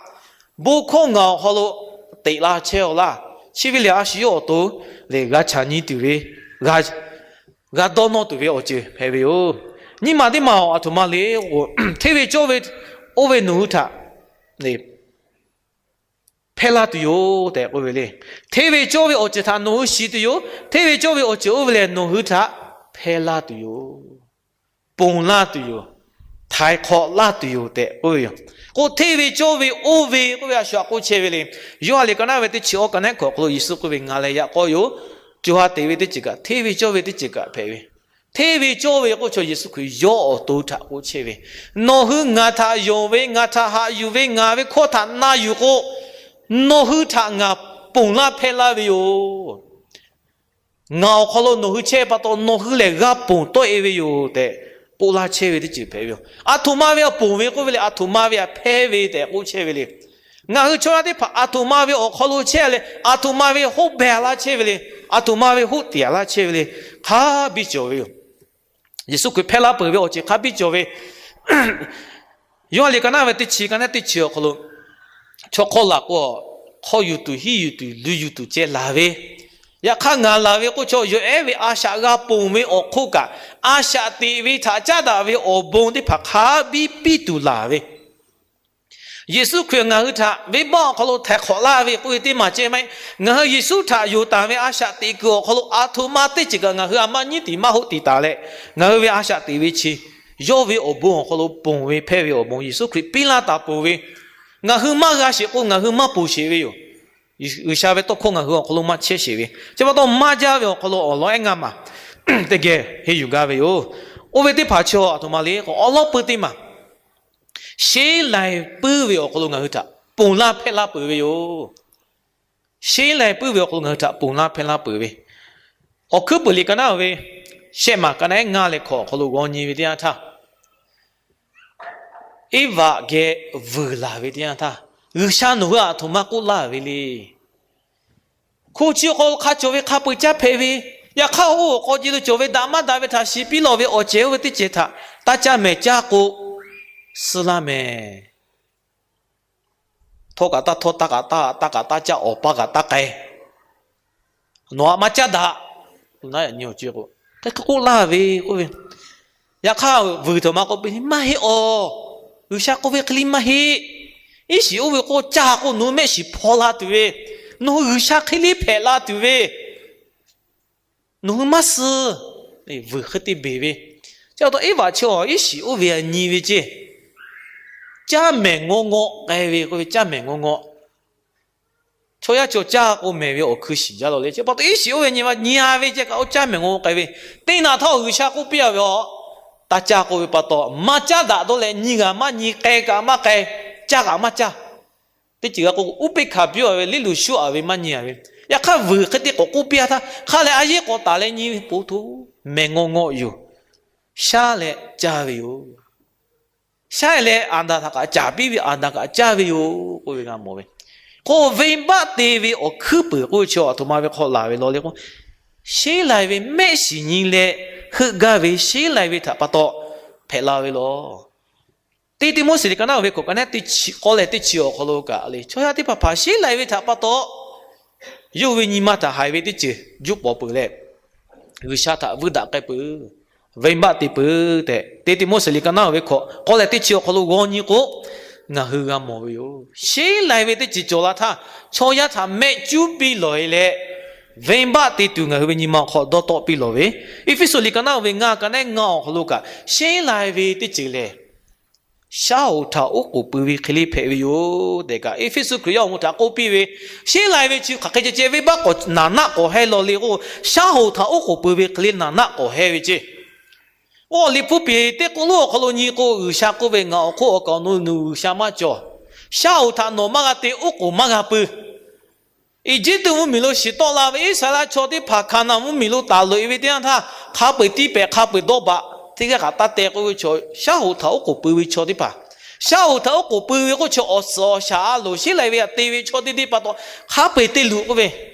Bon hkawˇ ngaˬ awˬ hk'aw lo teꞈ la chehˇ-aw laˇ. Chi ve lehˬ, a shu yawˇ awˬ to lehˬ g'a chaꞈ nyi tuˬ ve, g'a dawˇ nawˇ tuˬ ve awˬ ceuˬ hpehꞈ ve yoˬ. Nyi maˬ teˇ maˬ-oˬ, aˬ htoꞈ ma le k'o, hteˇ ve cawˇ ve oˇ ve nawˬ hui htaꞈ hpehˇ laˇ tuˬ yoˬ tehꞈ k'oˆ ve le. Hteˇ ve cawˇ ve awˬ ceuˬ htaꞈ nawˬ hui shiˍ tuˬ yoˬ. Hteˇ ve cawˇ ve awˬ ceuˬ oˇ ve lehˬ, nawˬ hui htaꞈ hpehˇ laˇ tuˬ yoˬ. Ponˬ laˇ tuˬ yoˬ. Htaiˍ hk'awꞈ laˇ tuˬ yoˬ tehꞈ k'oˆ ve yoˬ. K'o, hteˇ ve cawˇ ve oˇ ve k'oˆ ve a shu htaꞈ k'oˆ chehˇ ve le. Yoˇhanˬ liꞈ ka naˉ ve teˇ chi awˇ ka naˉ hkawꞈ awˬ hk'aw lo Yeˍsuˆ k'oˆ ve, Ngaˬ lehˬ yaꞈ k'aw yoˬ. Co ha teꞈ ve teˇ ceuˬ kaꞈ, hteˇ ve cawˇ ve teˇ ceuˬ kaꞈ hpehꞈ ve. Hteˇ ve cawˇ ve k'oˆ chaw Yeˍsuˆ Hkriꞈ yawˇ awˬ to htaꞈ k'oˆ chehˇ ve, Nawˬ hui ngaˬ htaꞈ yonˍ ve, ngaˬ htaꞈ haꞈ yuˬ ve, ngaˬ ve hkawˇ htaꞈ na yuˬ k'o, nawˬ hui htaꞈ ngaˬ ponˬ laˇ hpehˇ laˇ ve yoˬ. Ngaˬ awˬ hk'aw lo nawˬ hui chehˇ pa taw, nawˬ hui lehˬ g'a ponˬ tawˆ e ve yoˬ tehꞈ k'oˆ laˇ chehˇ ve teˇ ceuˬ hpehꞈ ve yoˬ. Aˬ htoꞈ ma ve aꞈ ponˬ ve k'oˆ ve lehˬ, aˬ htoꞈ ma ve aꞈ hpehˇ ve tehꞈ k'oˆ chehˇ ve le. Ngaˬ hui chaw yaˇ teˇ hpaˍ aˬ htoꞈ ma ve awˬ hk'aw lo chehˇ leh, aˬ htoꞈ ma ve hoˆ behˬ laˇ chehˇ ve le. Aˬ htoꞈ ma ve hoˆ tiˍ laˇ chehˇ ve le. Hk'a biˇ cawˬ ve yoˬ. Yeˍsuˆ Hkriꞈ hpehˇ laˇ peuˬ ve awˬ ceuˬ hk'a biˇ cawˬ ve. Yoˇhanˬ liꞈ ka naˉ ve teˇ chi ka naˉ teˇ chi awˬ hk'aw lo, chaw hk'awˇ laˬ k'o, hk'aw yuˬ tuˬ, hiˉ yuˬ tuˬ, luˬ yuˬ tuˬ ceh laˬ ve. Yaꞈ hk'aˇ, ngaˬ laˬ ve k'oˆ chaw yawˬ ehˉ ve a shaꞈ g'a ponˬ ve awˬ hk'oˆ kaꞈ, a shaꞈ teꞈ ve htaꞈ caˉ daꞈ ve awˬ bon teˇ hpaˍ hk'a biˇ piˇ tuˬ laˬ ve. Yeˍsuˆ Hkriꞈ ngaˬ hui htaꞈ venˇbaˆ awˬ hk'aw lo htaiˍ hk'awꞈ laˇ ve k'oˆ ve teˇ maˬ ceh maˇ heˆ. Ngaˬ hui Yeˍsuˆ htaꞈ yonˍ taˍ ve a shaꞈ teꞈ kuiˬ awˬ hk'aw lo aˬ htoꞈ ma teˇ ceuˬ kaꞈ ngaˬ hui a maˇ nyiˉ tiˍ maˇ hoˆ tiˍ taˍ leh, ngaˬ hui ve a shaꞈ teꞈ ve chi yawˇ ve awˬ bon awˬ hk'aw lo ponˬ ve hpehˇ ve awˬ bon Yeˍsuˆ Hkriꞈ piˇ laˇ taˍ peuˬ ve, ngaˬ hui maˇ g'a sheˍ k'o ngaˬ hui maˇ ponˬ sheˍ ve yoˬ. G'uiˬsha ve tawˇ hkawˇ ngaˬ hui awˬ hk'aw lo maˇ chehˇ sheˍ ve, chi pa taw maˇ jaˇ ve awˬ hk'aw lo awˬ lawn ehˉ ngaˇ maˬ teˇ geh henˇ yuˬ gaˇ ve yoˬ. Oˇ ve teˇ hpaˍ chi aˬ htoꞈ ma le k'o, awˉ lawˉ puiˉ teˇ maˬ sheˉ lai puiˉ ve awˬ hk'aw lo ngaˬ hui htaꞈ ponˬ laˇ hpehˇ laˇ peuˬ ve yoˬ. Sheˉ lai puiˉ ve awˬ hk'aw lo ngaˬ hui htaꞈ ponˬ laˇ hpehˇ laˇ peuˬ ve, Awˬ hkuiˉ peuˬ liꞈ ka naˉ ve shehˆ maˬ ka naˉ ehˉ ngaˇ leh hkawꞈ awˬ hk'aw lo g'aw nyi ve teˇ yanˇ htaˇ, Eˇvaꞈ geh vuiˬ laˬ ve teˇ yanˇ htaˇ, G'uiˬsha nawˬ hui aˬ htoꞈ ma k'oˆ laˇ ve le. Hko chi awˬ hk'aw lo hk'a cawˬ ve hk'a peu-eˬ caˇ hpehꞈ ve, yaꞈ hk'aˇ oˇ awˬ k'aw ce lo cawˬ ve daꞈ maˇ daꞈ ve htaꞈ shiˍ piˇ lawˬ ve awˬ cehˬ oˇ ve teˇ cehˬ htaꞈ taˇ caˇ mehˍ, caˇ k'o suh laˇ mehˍ. Htawˇ kaꞈ taˇ htawˇ, taˇ kaꞈ taˇ, taˇ kaꞈ taˇ caˇ, awˬ paˇ kaꞈ taˇ k'ai. Nawˬ aꞈ maˇ caˇ daꞈ. K'oˆ laˇ ve k'oˆ ve, yaꞈ hk'aˇ vuiˬ htaꞈ maˇ k'oˆ piˇ, maˇ heˆ awˬ. G'uiˬsha k'oˆ ve hk'e liˇ maˇ heˆ. Iˉ shiˍ oˇ ve k'o caˇ k'o nawˬ hui mehˆ shiˍ hpaw la tuˬ ve, nawˬ hui G'uiˬsha hk'e liˇ hpehꞈ la tuˬ ve, nawˬ hui maˇ suh. Vuiˬ hk'e te beˬ ve, chi pa taw Eˇvaꞈ chi awˬ iˉ shiˍ oˇ ve aꞈ nyi ve ceˇ. Caˇ mehˍ ngawˇ ngawˆ k'ai ve k'oˆ ve, caˇ mehˍ ngawˇ ngawˆ. Chaw yaˇ chaw caˇ k'o mehˍ ve awˬ hkui shiˍ jaˇ lawˬ le. Chi pa taw iˉ shiˍ oˇ ve nyi ma nyi-a ve ceh kaꞈ oˇ caˇ mehˍ ngawˇ ngawˆ k'ai ve, teˇ naꞈ htaˇ G'uiˬsha k'oˆ piˇ-a ve, aˬ, taˇ caˇ k'oˆ ve pa taw maˇ caˇ daꞈ dawˇ leh nyi g'a maˇ nyi, k'ai kaꞈ maˇ k'ai, caˇ kaꞈ maˇ caˇ. Teˇ ceuˬ g'a k'o, uˉ peˆ hkaˍ piˇ-a ve, liˇ luˬ shuˉ-a ve maˇ nyi-a ve. Yaꞈ hk'aˇ vuiˬ hk'e te k'awꞈ k'oˆ piˇ-a htaˇ, hk'a leh a yehˉ k'awꞈ taˍ leh nyi ve, po hto, mehˍ ngawˇ ngawˆ yoˬ. Shaˉ leh caˇ ve yoˬ. Shaˉ leh Aˍdanˍ htaꞈ kaꞈ caˍ piˇ ve, Aˍdanˍ kaꞈ caˇ ve yoˬ k'oˆ ve g'a mawˬ ve. K'o venˇbaˆ te ve awˬ hkuiˉ peuˬ k'oˆ ve chi aˬ htoꞈ ma ve hk'aw laˬ ve law le k'o, sheˉ lai ve mehˆ shiˍ nyi leh heuˆ gaˇ ve sheˉ lai ve htaꞈ pa taw hpehꞈ la ve law. Teˇ Tiˆmoˉseˍ liꞈ ka naˉ ve hkawꞈ ka naˉ teˇ chi k'awˇ leh teˇ chi awˬ hk'aw lo kaꞈ le, chaw yaˇ teˇ hpaˍ hpaˍ sheˉ lai ve htaꞈ pa taw, yawˇ ve nyi ma htaꞈ haiˬ ve teˇ ceuˬ juˇ pawˍ peuˬ leh, G'uiˬsha htaꞈ vuiˇ daꞈ k'ai peuˬ, venˇbaˆ te peuˬ tehꞈ, Teˇ Tiˆmoˉseˍ liꞈ ka naˉ ve hkawꞈ k'awˇ leh teˇ chi awˬ hk'aw lo g'aw nyi k'o, ngaˬ hui g'a mawˬ ve yoˬ. Sheˉ lai ve teˇ ceuˬ cawˬ la htaˇ, chaw yaˇ htaꞈ mehˆ cuˉ piˇ lawˬ e leh, venˇbaˆ te tuˬ ngaˬ hui ve nyi ma awˬ hk'aw dawˇ tawˆ piˇ lawˬ ve, Eˇfeˇsuꞈ liꞈ ka naˉ ve ngaˇ ka naˉ ngaˇ awˬ hk'aw lo kaꞈ, sheˉ lai ve teˇ ceuˬ lehˬ, shaˉ hoꞈ htaꞈ oˉ k'oˍ pui ve hk'e le hpehꞈ ve yoˬ tehꞈ kaꞈ, Eˇfeˇsuꞈ Hkriꞈ yaˇ awˬ moˍ htaꞈ k'oˆ piˇ ve, sheˉ lai ve chi hk'aˬ hk'e ceh ceh venˇbaˆ k'awꞈ naˍ naˆ k'awꞈ heh lawˬ le k'o, shaˉ hoꞈ htaꞈ oˉ k'oˍ pui ve hk'e le naˍ naˆ k'awꞈ heh ve ceˇ. Oˇ liꞈ hpu piˍ teˇ k'oˆ lo awˬ hk'aw lo nyi k'o, G'uiˬsha k'oˆ ve, Ngaˬ awˬ hk'oˆ awˬ kaˍ awˬ nu G'uiˬsha maˇ cawˬ. Shaˉ hoꞈ htaꞈ nawˬ maˇ g'a te, oˉ k'oˍ maˇ g'a pui. Eˇjiˇtuꞈ mvuhˇmiˬ lo shiˍ tawˆ la ve Iˉsaˍreˍlaˆ chaw teˇ hpaˍ Hkaˍnanˍ mvuhˇmiˬ lo taˍ loꞈ e ve teˇ yanˇ htaˇ, hk'a peu-eˬ tiˇ pehˍ hk'a peu-eˬ dawˇ baꞈ teˇ g'aˇ kaꞈ taˇ teh k'oˆ ve chaw, shaˉ hoꞈ htaꞈ oˉ k'oˍ pui ve chaw teˇ hpaˍ, shaˉ hoꞈ htaꞈ oˉ k'oˍ pui ve k'oˆ chaw awˬ suhˍ awˬ shaˍ a loˍ sheˉ lai ve htaꞈ te ve chaw teˇ teˇ pa taw, hk'a peu-eˬ te luˬ k'oˆ ve,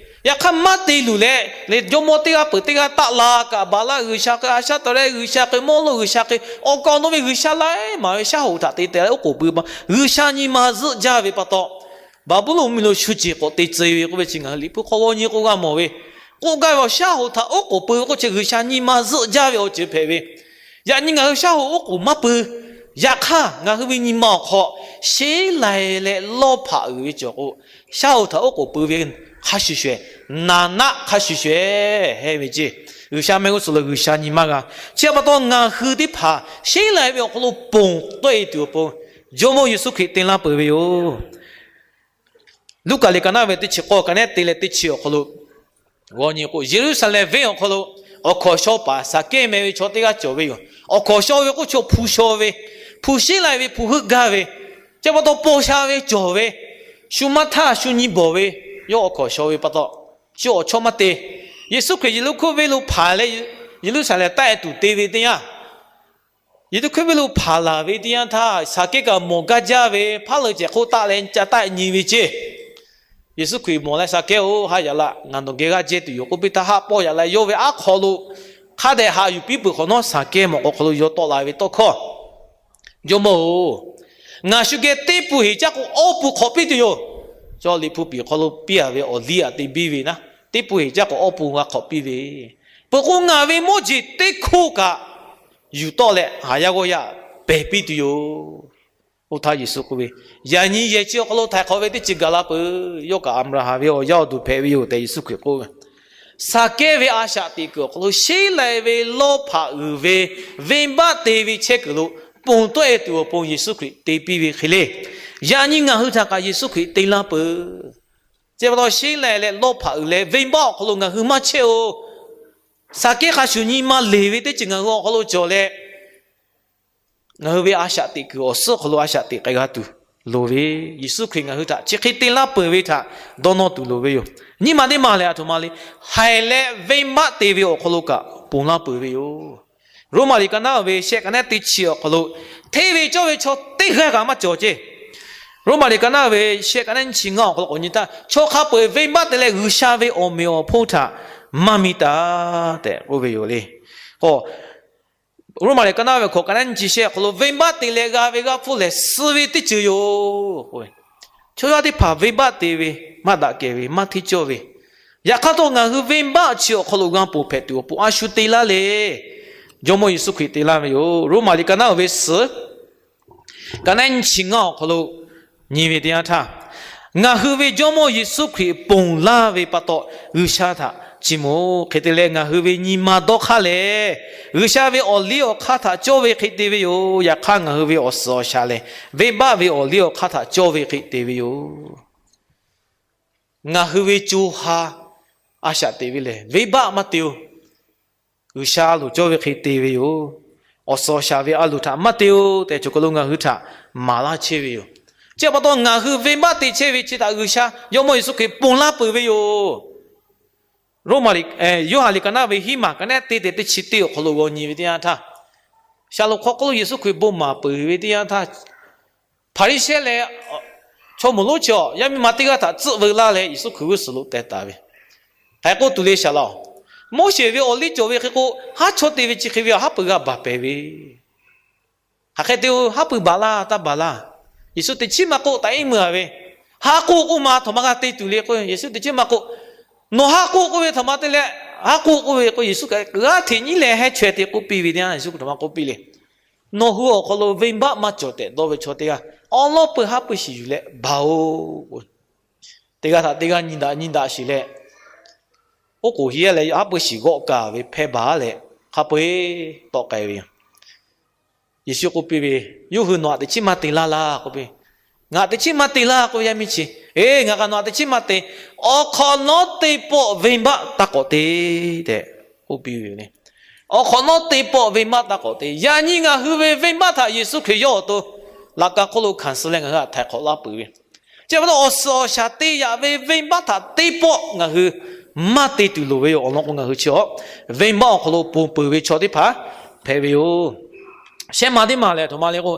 yaꞈ hk'aˇ maˇ te luˬ leh, leh jawˇmawˇ teˇ g'aˇ peuˬ teˇ g'aˇ taˆ la kaꞈ, Baˍlaˆ g'uiˬsha hk'e, Aˍshaˆtaˍrehˆ g'uiˬsha hk'e, mawˇ loˆ g'uiˬsha hk'e, awˬ kaˍ awˬ nu ve g'uiˬsha laiˉ maˬ ve shaˉ hoꞈ htaꞈ te teh leh oˉ k'oˍ pui pa, G'uiˬsha nyi ma zuhˆ jaˇ ve pa taw, Baˍbuˍlonˍ mvuhˇmiˬ lo shu ceˬ k'awꞈ te tcuh ve k'oˆ ve chi ngaˬ hui Liꞈ hpu hk'aw g'aw nyi k'o g'a mawˬ ve. K'oˆ gaˇ ve awˬ shaˉ hoꞈ htaꞈ oˉ k'oˍ pui ve k'oˆ chi G'uiˬsha nyi ma zuhˆ jaˇ ve awˬ ceuˬ hpehꞈ ve. Yaꞈ nyi ngaˬ hui shaˉ hoꞈ oˉ k'oˍ maˇ pui. Yaꞈ hk'aˇ, ngaˬ hui ve nyi ma awˬ hk'aw sheˉ lai leh lawˇ hpaꞈ uiˍ ve cawˬ k'o, shaˉ hoꞈ htaꞈ oˉ k'oˍ pui ve hk'a shuˍ shuˍ, naˍ naˆ hk'a shuˍ shuˍ hehˇ ve ceˇ. G'uiˬsha mehˆ g'uˇ suhˍ lo G'uiˬsha nyi maˇ g'a. Chi pa taw ngaˬ hui teˇ hpaˍ sheˉ lai ve awˬ hk'aw lo ponˬ tawˆ e tuˬ awˬ pon Jawˇmawˇ Yeˍsuˆ Hkriꞈ te laˇ peuˬ ve yoˬ. Luˉkaꞈ liꞈ ka naˆ ve teˇ chi k'awˇ ka naˆ te leh teˇ chi awˬ hk'aw lo g'aw nyi k'o, Yeˍruˆsaˍlehnˍ venˇ awˬ hk'aw lo awˬ hkawnˍ shaw paˍ Saˍkehˇ meh ve chaw teˇ g'aˇ cawˬ ve yoˬ. Awˬ hkawnˍ shaw ve k'oˆ chaw hpu shaw ve, hpu sheˉ lai ve, hpu heuˆ gaˇ ve, chi pa taw paw sha ve cawˬ ve, shu maˇ htaˇ shu nyi bawˬ ve, yawˇ awˬ hkawnˍ shaw ve pa taw, shu awˬ chawˇ maˇ te. Yeˍsuˆ Hkriꞈ Yeˍriˆhkoˇ venˇ lo hpanˍ leh Yeˍruˆsaˍlehnˍ taˆ e tuˬ te ve teˇ yanˇ, Yeˍriˆhkoˇ venˇ lo hpanˍ laˬ ve teˇ yanˇ htaˇ, Saˍkehˇ kaꞈ mawˬ gaˇ jaˇ ve, hpaˉ leuˬ cehˬ hk'oˆ taˆ leh ca taˆ nyi ve ceˇ. Yeˍsuˆ Hkriꞈ mawˬ leh, Saˍkehˇ-oˬ, haˆ yaꞈ la, ngaˬ nawˬ geh g'aˇ jehˇ tuˬ yoˬ k'oˆ piˇ htaˇ, haˆ pawˆ yaꞈ leh yawˇ ve aˉ hk'aw lo hk'a dehꞈ haꞈ yuˬ piˇ peuˬ hk'awꞈ nawˉ, Saˍkehˇ mawꞈ k'aw hk'aw lo yaw tawˆ la ve tawˇ hkawˇ, Jawˇmawˇ-oˬ, ngaˬ shu geh teˇ pun heˍ caˇ k'o awˇ pun hk'awꞈ piˇ tuˬ yoˬ. Chaw Liꞈ hpu piˍ hk'aw lo piˇ a ve awˬ liˇ aꞈ te biˇ ve naˉ, teˇ pun heˍ caˇ k'o awˇ pun g'a hk'awꞈ piˇ ve, peuˬ k'o ngaˬ ve mawˇ jeˬ teˇ hkoˇ kaꞈ yuˬ tawˆ leh haˍ yaˇ g'awˇ yaˇ pehˬ piˇ tuˬ yoˬ. Oˇ htaˇ Yeˍsuˆ k'oˆ ve, Yaꞈ nyi yehˬ chi awˬ hk'aw lo htaiˍ hk'awꞈ ve teˇ ceuˬ gaˬ la peuˬ. Yawˇ kaꞈ Aˍbraˍhanˍ ve awˬ yaˇ awˬ duˬ hpehꞈ ve yoˬ tehꞈ Yeˍsuˆ Hkriꞈ k'oˆ ve, Saˍkehˇ ve a shaꞈ teꞈ kuiˬ awˬ hk'aw lo sheˉ lai ve lawˇ hpaꞈ uiˍ ve venˇbaˆ te ve chehˇ kuiˬ lo ponˬ tawˆ e tuˬ awˬ pon Yeˍsuˆ Hkriꞈ te piˇ ve hk'e le. Yaꞈ nyi ngaˬ hui htaꞈ kaꞈ Yeˍsuˆ Hkriꞈ te laˇ peuˬ. Chi pa taw sheˉ lai leh lawˇ hpaꞈ uiˍ leh venˇbaˆ awˬ hk'aw lo ngaˬ hui maˇ chehˇ-oˬ. Saˍkehˇ hk'a shuˍ nyi ma leˬ ve teˇ ceuˬ ngaˬ hui awˬ hk'aw lo cawˬ leh, ngaˬ hui ve a shaꞈ teꞈ kuiˬ awˬ suhˉ hk'aw lo a shaꞈ teꞈ k'ai g'a tuˬ loˍ ve, Yeˍsuˆ Hkriꞈ ngaˬ hui htaꞈ chi hk'e te laˇ peuˬ ve htaꞈ dawˇ nawˇ tuˬ loˍ ve yoˬ. Nyiˇ maˬ teˇ maˬ lehˬ, aˬ htoꞈ ma le, haiˬ leh venˇbaˆ te ve awˬ hk'aw lo kaꞈ ponˬ laˇ peuˬ ve yoˬ. Roˉmaꞈ liꞈ ka naˆ ve shehˆ ka naˆ teˇ chi awˬ hk'aw lo, hteˇ ve cawˇ ve chaw teˇ g'aˇ kaꞈ maˇ cawˬ ceˇ. Roˉmaꞈ liꞈ ka naˆ ve shehˆ ka naˆ nyiˇ chi ngaˇ awˬ hk'aw lo k'awꞈ nyi htaˇ, chaw hk'a peu-eˬ venˇbaˆ te leh G'uiˬsha ve awˬ meꞈ awˬ hponˇ htaꞈ maˇ miˇ taˍ tehꞈ k'oˆ ve yoˬ le. K'o, Roˉmaꞈ liꞈ ka naˆ ve hkawꞈ ka naˆ nyiˇ chi shehˆ awˬ hk'aw lo venˇbaˆ te leh g'a ve g'aˇ hpfuhˇ lehˬ suh ve teˇ ceuˬ yoˬ. Chaw yaˇ teˇ hpaˍ venˇbaˆ te ve, maˇ daꞈ kehˬ ve, maˇ hteˇ cawˇ ve, yaꞈ hk'aˇ htawˇ ngaˬ hui venˇbaˆ chi awˬ hk'aw lo g'a ponˬ hpehꞈ tuˬ awˬ pon a shu te laˇ le. Jawˇmawˇ Yeˍsuˆ Hkriꞈ te laˇ ve yoˬ. Roˉmaꞈ liꞈ ka naˆ ve suhˍ ka naˆ nyiˇ chi ngaˇ awˬ hk'aw lo nyi ve teˇ yanˇ htaˇ, ngaˬ hui ve Jawˇmawˇ Yeˍsuˆ Hkriꞈ ponˬ laˇ ve pa taw, G'uiˬsha htaꞈ chiˇ mawˬ-oˬ. Hk'e te leh, ngaˬ hui ve nyi ma dawˇ hk'aˇ lehˬ, G'uiˬsha ve awˬ liˇ awˬ hk'aˇ htaꞈ cawˇ ve hk'e te ve yoˬ. Yaꞈ hk'aˇ, ngaˬ hui ve awˬ suhˍ awˬ shaˍ lehˬ, venˇbaˆ ve awˬ liˇ awˬ hk'aˇ htaꞈ cawˇ ve hk'e te ve yoˬ. Ngaˬ hui ve co ha a shaꞈ teꞈ ve lehˬ, venˇbaˆ maˇ te-oˬ. G'uiˬsha a loˍ cawˇ ve hk'e te ve yoˬ. Awˬ suhˍ awˬ shaˍ ve a loˍ htaꞈ maˇ te-oˬ tehꞈ, cawˬ kaˬ lo ngaˬ hui htaꞈ maˍ laˇ chehˇ ve yoˬ. Chi pa taw, ngaˬ hui venˇbaˆ te chehˇ ve chi htaꞈ G'uiˬsha Jawˇmawˇ Yeˍsuˆ Hkriꞈ ponˬ laˇ peuˬ ve yoˬ. Roˉmaꞈ, Yoˇhanˬ liꞈ ka naˆ ve hiˉ maˬ ka naˆ teˇ tehꞈ teˇ chi teˇ awˬ hk'aw lo g'aw nyi ve teˇ yanˇ htaˇ, shaˍlonˍ hk'aw k'oˆ lo Yeˍsuˆ Hkriꞈ bon maˍ peuˬ ve teˇ yanˇ htaˇ, Hpaˍriˍsehˇ leh chaw moˍ lonˉ chi awˬ yaˇ miˇ ma teˇ g'aˇ htaꞈ tcuhˆ veu laˇ leh Yeˍsuˆ Hkriꞈ g'uˇ suhˍ lo teh taˍ ve, hk'aˬ hk'e k'oˆ tuˬ le shaˍ laˇ-oˬ. Moˉseˍ ve awˬ liˇ cawˬ ve hk'e k'o, haˉ chaw te ve chi hk'e ve htaꞈ haˉ pui g'a baˬ pehˍ ve, hk'aˬ hk'e te-o, haˉ pui baˬ laˇ, taˇ baˬ laˇ. Yeˍsuˆ teꞈ chiˉ maˇ k'oˆ, taꞈ iˉ meuˇ a ve, haˉ k'oˆ k'oˆ ma a htoꞈ ma g'a te tuˬ le k'o, Yeˍsuˆ teꞈ chiˉ maˇ k'oˆ, nawˬ haˉ k'oˆ k'oˆ ve htoꞈ ma te leh, haˉ k'oˆ k'oˆ ve k'o, Yeˍsuˆ kaꞈ g'aˇ hteꞈ nyiˉ leh hehˉ chaweh te k'oˆ piˇ ve teˇ yanˇ, Yeˍsuˆ htoꞈ ma k'oˆ piˇ le. Nawˬ hui awˬ hk'aw lo venˇbaˆ maˇ cawˬ tehꞈ dawˇ ve chaw teˇ g'aˇ, awˉ lawˉ peu haˉ pui shiˍ yuˬ leh baˬ-oˬ. Teˇ g'aˇ htaꞈ teˇ g'aˇ nyi daꞈ nyi daꞈ shiˍ leh, oˉ k'oˍ hiˉ leh haˉ pui shiˍ g'awˆ kaˍ ve hpehˇ baˬ leh, hk'a peu-eˬ tawˆ k'ai ve yoˬ. Yeˍsuˆ k'oˆ piˇ ve, Yawˇ hui nawˬ htaꞈ teꞈ chiˉ maˇ te laˇ laˇ k'oˆ piˇ. Ngaˬ htaꞈ teꞈ chiˉ maˇ te laˇ k'oˆ ve yaˇ miˇ chi, Eˬ, ngaˬ kaꞈ nawˬ htaꞈ teꞈ chiˉ maˇ te. Awˬ hk'awꞈ nawˉ teˇ pawˆ venˇbaˆ taˇ k'awꞈ te tehꞈ k'oˆ piˇ ve yoˬ le. Awˬ hk'awꞈ nawˉ teˇ pawˆ venˇbaˆ taˇ k'awꞈ te. Yaꞈ nyi ngaˬ hui ve venˇbaˆ htaꞈ Yeˍsuˆ Hkriꞈ yawˇ awˬ to laꞈ ka hk'oˆ lo hkanˍ suh leh ngaˬ hui htaꞈ htaiˍ hk'awꞈ laˇ peuˬ ve, chi pa taw awˬ suhˍ awˬ shaˍ te yaꞈ ve venˇbaˆ htaꞈ teˇ pawˆ ngaˬ hui maˇ te tuˬ loˍ ve yoˬ. Awˬ lawn k'o, ngaˬ hui chi a venˇbaˆ awˬ hk'aw lo ponˬ peuˬ ve chaw teˇ hpaˍ hpehꞈ ve yoˬ. Shehˆ ma teˇ maˬ lehˬ, aˬ htoꞈ ma le k'o,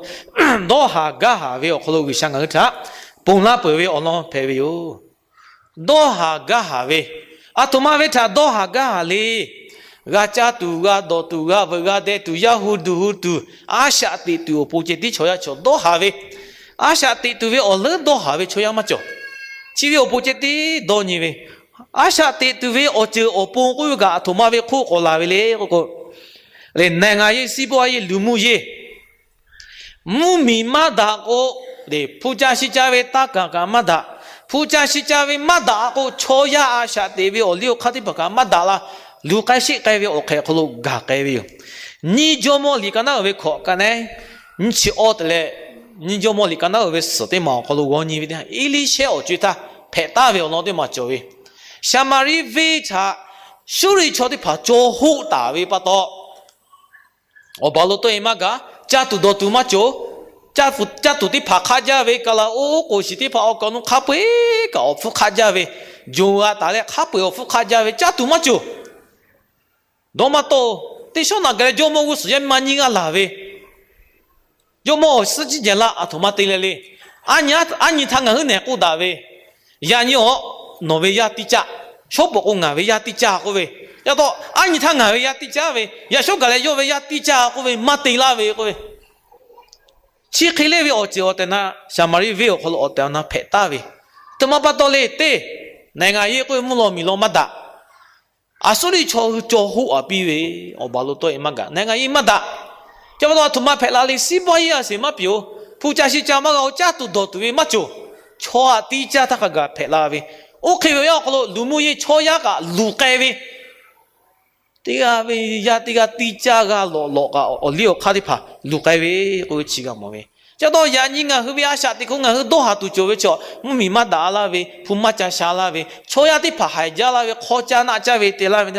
dawˇ haˍ gaˇ haˍ ve awˬ hk'aw lo G'uiˬsha ngaˬ hui htaꞈ ponˬ laˇ peuˬ ve awˬ lawn hpehꞈ ve yoˬ. Dawˇ haˍ gaˇ haˍ ve, aˬ htoꞈ ma ve htaꞈ dawˇ haˍ gaˇ haˍ le. G'a caˇ tuˬ, g'a dawˬ tuˬ, g'a veuꞈ g'a deh tuˬ, yaˇ hu duˬ hu tuˬ, a shaꞈ teꞈ tuˬ awˬ pon ceh tiˉ chaw yaˇ cawˬ dawˇ haˍ ve, a shaꞈ teꞈ tuˬ ve awˬ leuˉ dawˇ haˍ ve chaw yaˇ maˇ cawˬ. Chi ve awˬ pon ceh tiˉ dawˇ nyi ve, a shaꞈ teꞈ tuˬ ve awˬ ceuˬ awˬ pon k'oˆ ve kaꞈ, a htoꞈ ma ve hk'oˆ k'awꞈ laˬ ve le k'o k'o, le နိုင်ငံရေး စီးပွားရေး လူမှုရေး mvuhˇmiˬ maˇ daꞈ k'o, le hpu ca shi ca ve taˇ kaˍ kaꞈ maˇ daꞈ. Hpu ca shi ca ve maˇ daꞈ k'o, chaw yaˇ a shaꞈ teꞈ ve awˬ liˇ awˬ hk'aˇ teˇ hpaˍ kaꞈ maˇ daꞈ la, luˬ k'ai sheˆ k'ai ve awˬ hk'ehꞈ awˬ hk'aw lo gaˬ k'ai ve yoˬ. Nyiˇ Jawˇmawˇ liꞈ ka naˉ uiˍ ve hkawꞈ ka naˉ, nyiˇ chi awˇ te leh, Nyiˇ Jawˇmawˇ liꞈ ka naˉ uiˍ ve suhˍ teˇ maˬ awˬ hk'aw lo g'aw nyi ve teˇ yanˇ, Eˇliˇshehˇ awˬ co-e htaˇ hpehꞈ taˍ ve awˬ lawn teˇ maˬ cawˬ ve, Saˍmaˍriˆ venˇ htaꞈ Suˇriˆ chaw teˇ hpaˍ caw hoˆ taˍ ve pa taw, awˬ baˬ lo tawˆ e maˇ gaˬ, caˇ tuˬ dawˬ tuˬ maˇ cawˬ. Caˇ tuˬ teˇ hpaˍ hk'aˆ jaˇ ve, kaˬ laˬ oˉ k'oˍ shiˍ teˇ hpaˍ awˬ kaˍ awˬ nu hk'a peu-eˬ kaꞈ awˬ hpfuhˇ hk'aˆ jaˇ ve, jawˬ g'a taˍ leh hk'a peu-eˬ awˬ hpfuhˇ hk'aˆ jaˇ ve, caˇ tuˬ maˇ cawˬ. Dawˇ maˇ tawˆ-oˬ. Teˇ shawˉ naꞈ gaˬ leh jawˇmawˇ g'uˇ suhˍ yaˇ miˇ ma nyiˇ g'aˇ laˬ ve, Jawˇmawˇ-oˬ, suhˉ jiˇ jehˬ laˇ, a htoꞈ ma te leh le. Aˉ nyi htaˇ ngaˬ hui nehˬ k'oˆ daꞈ ve, yaꞈ nyi awˬ, nawˬ ve yaˇ tiˇ caˇ, shawˉ pawˍ k'o ngaˬ ve yaˇ tiˇ caˇ k'oˆ ve, yaꞈ taw aˉ nyi htaˇ ngaˬ ve yaˇ tiˇ caˇ ve, yaꞈ shawˉ gaˬ leh yawˇ ve yaˇ tiˇ caˇ k'oˆ ve, maˇ te laˇ ve k'oˆ ve, chi hk'e le ve awˬ ceuˬ awˬ tehˬ na, Saˍmaˍriˆ venˇ awˬ hk'aw lo awˬ tehˬ awˬ na hpehꞈ taˍ ve, a htoꞈ ma pa taw le teˇ, နိုင်ငံရေး k'oˆ ve mvuhˇ law miˬ law maˇ daꞈ. Aˍsuˇriˆ chaw hui caw hoˆ a piˇ ve, awˬ baˬ lo tawˆ e maˇ gaˬ, နိုင်ငံရေး maˇ daꞈ. Chi pa taw a htoꞈ ma hpehꞈ la le, စီးပွားရေး a sheˍ maˇ pyeˬ-oˬ, hpu ca shi ca maˇ g'a-oˬ, caˇ tuˬ dawˬ tuˬ ve maˇ cawˬ, chaw htaꞈ tiˇ caˇ htaˇ hk'a gaˬ hpehꞈ la ve, oˇ hk'e ve awˬ yanˇ awˬ hk'aw lo luˬ mvuhˇ yeˇ chaw yaˇ kaꞈ luˬ k'ai ve, teˇ g'aˇ ve yaˇ teˇ g'aˇ tiˇ caˇ g'a lawꞈ lawꞈ kaꞈ awˬ liˇ awˬ hk'aˇ teˇ hpaˍ luˬ k'ai ve k'oˆ ve chi g'a mawˬ ve. Chi pa taw yaꞈ nyi ngaˬ hui ve a shaꞈ teꞈ hk'oˆ ngaˬ hui dawˇ haˍ tuˬ cawˬ ve chaw, mvuhˇmiˬ maˇ daꞈ laˇ ve, hpu maˇ ca sha laˇ ve, chaw yaˇ teˇ hpaˍ haiˬ jaˇ laˇ ve, hk'aw caˇ naˆ caˇ ve te laˇ ve,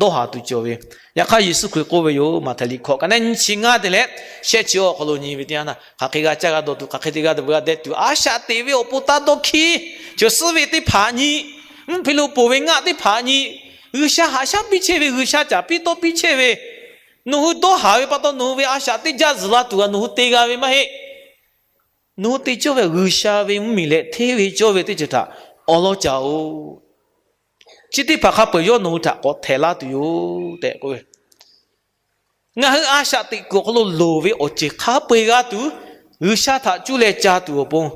dawˇ haˍ tuˬ cawˬ ve. Yaꞈ hk'aˇ Yeˍsuˆ Hkriꞈ k'oˆ ve yoˬ, Maꞈhtehˍ liꞈ hkawꞈ ka naˉ nyiˇ chi ngaˇ te leh shehˆ chi awˬ hk'aw lo nyi ve teˇ yanˇ, hk'aˬ hk'e g'a caˇ g'a dawˬ tuˬ, hk'aˬ hk'e te g'a dawˬ g'a deh tuˬ, a shaꞈ teꞈ ve awˬ pon taˇ dawˇ hkiˇ, chaw suhˉ ve teˇ hpaˍ nyi, mvuhˇ hpe lo poˬ ve ngaˆ teˇ hpaˍ nyi, G'uiˬsha haꞈ shaˉ piˇ chehˇ ve, G'uiˬsha caˍ piˇ tawˇ piˇ chehˇ ve, nawˬ hui dawˇ haˍ ve pa taw nawˬ hui ve a shaꞈ teˇ jaˇ zuhˬ la tuˬ g'a nawˬ hui te g'a ve maˇ heˆ. Nawˬ hui te cawˇ ve G'uiˬsha ve mvuhˇmiˬ leh hteˇ ve cawˇ ve teˇ ceuˬ htaꞈ awˬ lawn caˍ-oˬ. Chi teˇ hpaˍ hk'a peu-eˬ yawˇ nawˬ hui htaꞈ k'awꞈ htehꞈ laˇ tuˬ yoˬ tehꞈ k'oˆ ve, ngaˬ hui a shaꞈ teꞈ kuiˬ awˬ hk'aw lo loˍ ve awˬ ceuˬ hk'a peu-eˬ g'a tuˬ, G'uiˬsha htaꞈ cuˇ leh ca tuˬ awˬ pon,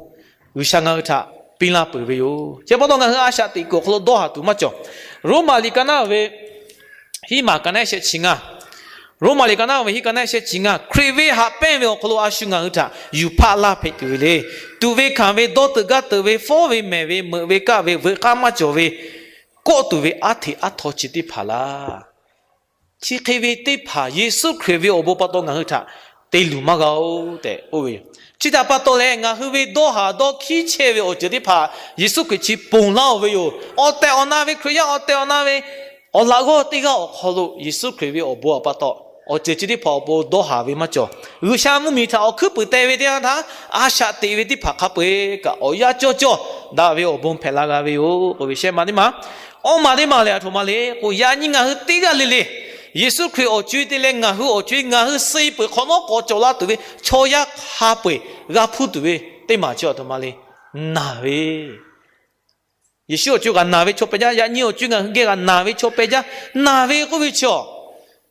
G'uiˬsha ngaˬ hui htaꞈ piˇ laˇ peuˬ ve yoˬ. Chi pa taw ngaˬ hui a shaꞈ teꞈ kuiˬ awˬ hk'aw lo dawˇ haˍ tuˬ maˇ cawˬ. Roˉmaꞈ liꞈ ka naˉ ve hiˉ maˬ ka naˉ shehˆ chi ngaˇ, Roˉmaꞈ liꞈ ka naˉ ve hiˉ ka naˉ shehˆ chi ngaˇ, Hkriꞈ ve haꞈ pehnˇ ve awˬ hk'aw lo a shu ngaˬ hui htaꞈ yuˬ hpaˆ laˇ hpehꞈ tuˬ ve le. Tuꞈ ve hkanˍ ve, dawˇ teuꞈ gaˇ teuꞈ ve, fawˉ ve mehˍ ve, meuꞈ ve kaˆ ve, veuꞈ k'aˇ maˇ cawˬ ve, kawˆ tuˬ ve aˉ hteꞈ aˉ htaw chi teˇ hpaˍ laˇ. Chi hk'e ve teˇ hpaˍ Yeˍsuˆ Hkriꞈ ve awˬ bon pa taw ngaˬ hui htaꞈ te luˬ maˇ g'a-oˬ tehꞈ k'oˆ ve yoˬ. Chi htaꞈ pa taw leh ngaˬ hui ve dawˇ haˍ dawˇ hkiˉ chehˇ ve awˬ ceuˬ teˇ hpaˍ Yeˍsuˆ Hkriꞈ chi ponˬ laˇ-oˬ ve yoˬ. Awˬ tehˬ awˬ na ve Hkriꞈ yaˇ awˬ tehˬ awˬ na ve awˬ laꞈ g'awˇ teˇ g'aˇ awˬ hk'aw lo Yeˍsuˆ Hkriꞈ ve awˬ bon awˬ pa taw awˬ ceuˬ chi teˇ hpaˍ awˬ pon dawˇ haˍ ve maˇ cawˬ. G'uiˬsha mvuhˇmiˬ htaꞈ awˬ hkuiˉ puiˍ teh ve teˇ yanˇ htaˇ, a shaꞈ teꞈ ve teˇ hpaˍ hk'a peu-eˬ kaꞈ awˬ yanˇ cawˇ cawˇ daꞈ ve awˬ bon hpehꞈ la g'a ve yoˬ k'oˆ ve shehˆ ma teˇ ma. Awˇ ma teˇ ma lehˬ a htoꞈ ma le k'o, yaꞈ nyi ngaˬ hui teˇ g'aˇ le le Yeˍsuˆ Hkriꞈ awˬ co-e te leh ngaˬ hui awˬ co-e ngaˬ hui suh peuˬ hk'awꞈ nawˉ k'awꞈ cawˬ la tuˬ ve chaw yaˇ hk'a peu-eˬ g'a hpuˇ tuˬ ve teˇ maˬ chi a htoꞈ ma le, naˬ ve Yeˍsuˆ awˬ co-e kaꞈ naˬ ve chaw pehˇ jaˇ, yaꞈ nyi awˬ co-e ngaˬ hui geh kaꞈ naˬ ve chaw pehˇ jaˇ. Naˬ ve k'oˆ ve chi a,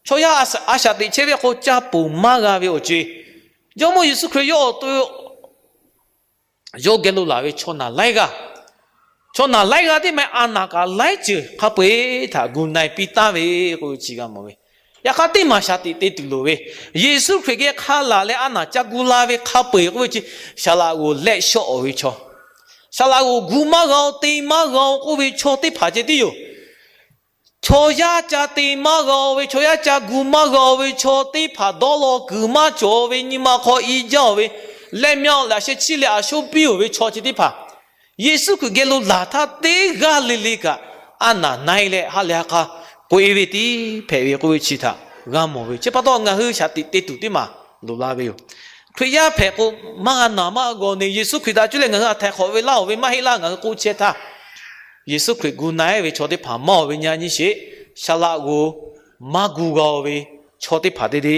chaw yaˇ a shaꞈ teꞈ chehˇ ve hk'aw caˇ ponˬ maˇ g'a ve awˬ co-e, Jawˇmawˇ Yeˍsuˆ Hkriꞈ yawˇ awˬ to yawˇ geh lo laˬ ve chaw naˬ laiˉ g'aˇ, chaw naˬ laiˉ g'aˇ teˇ ma a naˬ kaꞈ laiˉ ceuˬ hk'a peu-eˬ htaꞈ gu na-e piˇ taˍ ve k'oˆ ve chi g'a mawˬ ve. Yaꞈ hk'aˇ teˇ maˬ shaˍ tiꞈ te tuˬ loˍ ve, Yeˍsuˆ Hkriꞈ geh hk'a laˬ leh a naˬ ca gu la ve hk'a peu-eˬ k'oˆ ve chi, saˍ laꞈ g'oˍ lehˆ shawˆ-oˬ ve chaw, saˍ laꞈ g'oˍ gu maˇ g'a-oˬ te maˇ g'a-oˬ k'oˆ ve chaw teˇ hpaˍ ceh tiˉ yoˬ. Chaw yaˇ ca te maˇ g'a-oˬ ve, chaw yaˇ ca gu maˇ g'a-oˬ ve chaw teˇ hpaˍ dawˇ law kuiˬ maˇ cawˬ ve, nyi ma hk'aw i jaˇ-oˬ ve, leh myaˇ laꞈ sheh chiˇ leh a sho piˇ-oˬ ve chaw chi teˇ hpaˍ Yeˍsuˆ Hkriꞈ geh lo laˬ htaˇ teˇ g'aˇ le le kaꞈ a naˬ na-e leh ha lehˬ ha k'a k'oꞈ-e ve tiˉ hpehꞈ ve k'oˆ ve chi htaꞈ g'a mawˬ ve. Chi pa taw ngaˬ hui shaˍ tiꞈ te tuˬ teˇ maˬ loˍ la ve yoˬ. Hkriꞈ yaˇ hpehꞈ k'o maˇ g'a naˬ maˇ g'a gawˬ ne, Yeˍsuˆ Hkriꞈ htaꞈ cuˇ leh ngaˬ hui a htaiˍ hk'awꞈ ve laˇ-oˬ ve maˇ heˆ laˇ ngaˬ hui k'oˆ chehˇ htaˇ, Yeˍsuˆ Hkriꞈ gu na-e ve chaw teˇ hpaˍ maˇ-oˬ ve nyi nyi sheˍ, saˍ laꞈ g'oˍ maˇ gu g'a-oˬ ve chaw teˇ hpaˍ te te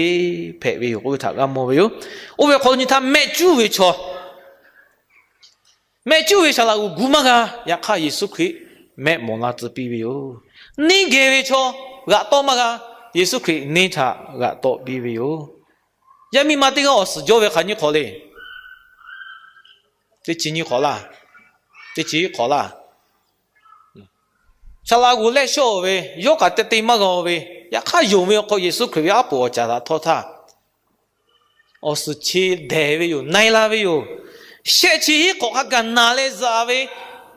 hpehꞈ ve yoˬ k'oˆ ve htaꞈ g'a mawˬ ve yoˬ. Oˇ ve hk'aw lo nyi htaˇ mehˆ cuˉ ve chaw, mehˆ cuˉ ve saˍ laꞈ g'oˍ gu maˇ g'a, yaꞈ hk'aˇ Yeˍsuˆ Hkriꞈ mehˆ mawˬ la tcuh piˇ ve yoˬ. Neˇ geh ve chaw g'aꞈ tawˆ maˇ g'a, Yeˍsuˆ Hkriꞈ neˇ htaꞈ g'aꞈ tawˆ piˇ ve yoˬ. Yaˇ miˇ ma teˇ g'aˇ awˬ suhˍ jawˇ ve hk'aˬ nyi hk'awꞈ le. Teˇ chi nyi hk'awꞈ laˇ. Teˇ chi nyi hk'awꞈ laˇ. Saˍ laꞈ g'oˍ lehˆ shawˆ ve, yawˇ kaꞈ te te maˇ g'a ve, yaꞈ hk'aˇ yonˍ ve awˬ hk'aw Yeˍsuˆ Hkriꞈ ve aˉ poꞈ awˬ caˍ htaꞈ htawˇ htaˇ, awˬ suhˍ chi dehˬ ve yoˬ, na e la ve yoˬ. Shehˆ chi hiˉ hk'awꞈ hk'a gaˬ naˬ leh zaꞈ ve,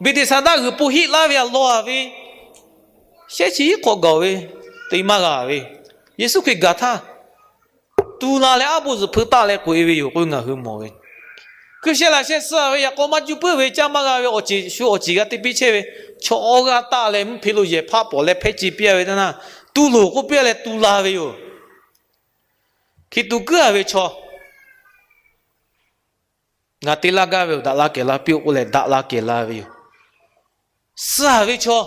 Beˍteˍsaˍdaˆ g'uiˬ po hiˆ laˇ ve aꞈ law ve, shehˆ chi hiˉ hk'awꞈ gaˬ ve, te maˇ g'a ve, Yeˍsuˆ Hkriꞈ gaˬ htaˇ, tu la leh aˉ poˆ zuhˬ hpui taˆ leh k'oꞈ e ve yoˬ k'oˆ ve ngaˬ hui mawˬ ve. Hkui sheh laꞈ sheh suh ve yaꞈ k'aw maˇ juˇ puiˉ ve caˇ maˇ g'a ve awˬ ceˬ shu awˬ ceˬ g'a te piˇ chehˇ ve, chaw awˇ g'aˇ taˆ leh mvuhˇ hpe lo yehˬ hpaˆ pawˍ leh hpehˇ ce piˇ ve teˇ naˇ, tu loˬ k'oˆ piˇ leh tu la ve yoˬ. Hkiˬ tuꞈ kuiˉ a ve chaw ngaˬ te laˇ gaˇ ve yoˬ, daꞈ la kehˬ la piˇ-oˆ k'oˆ leh daꞈ la kehˬ la ve yoˬ. Suh a ve chaw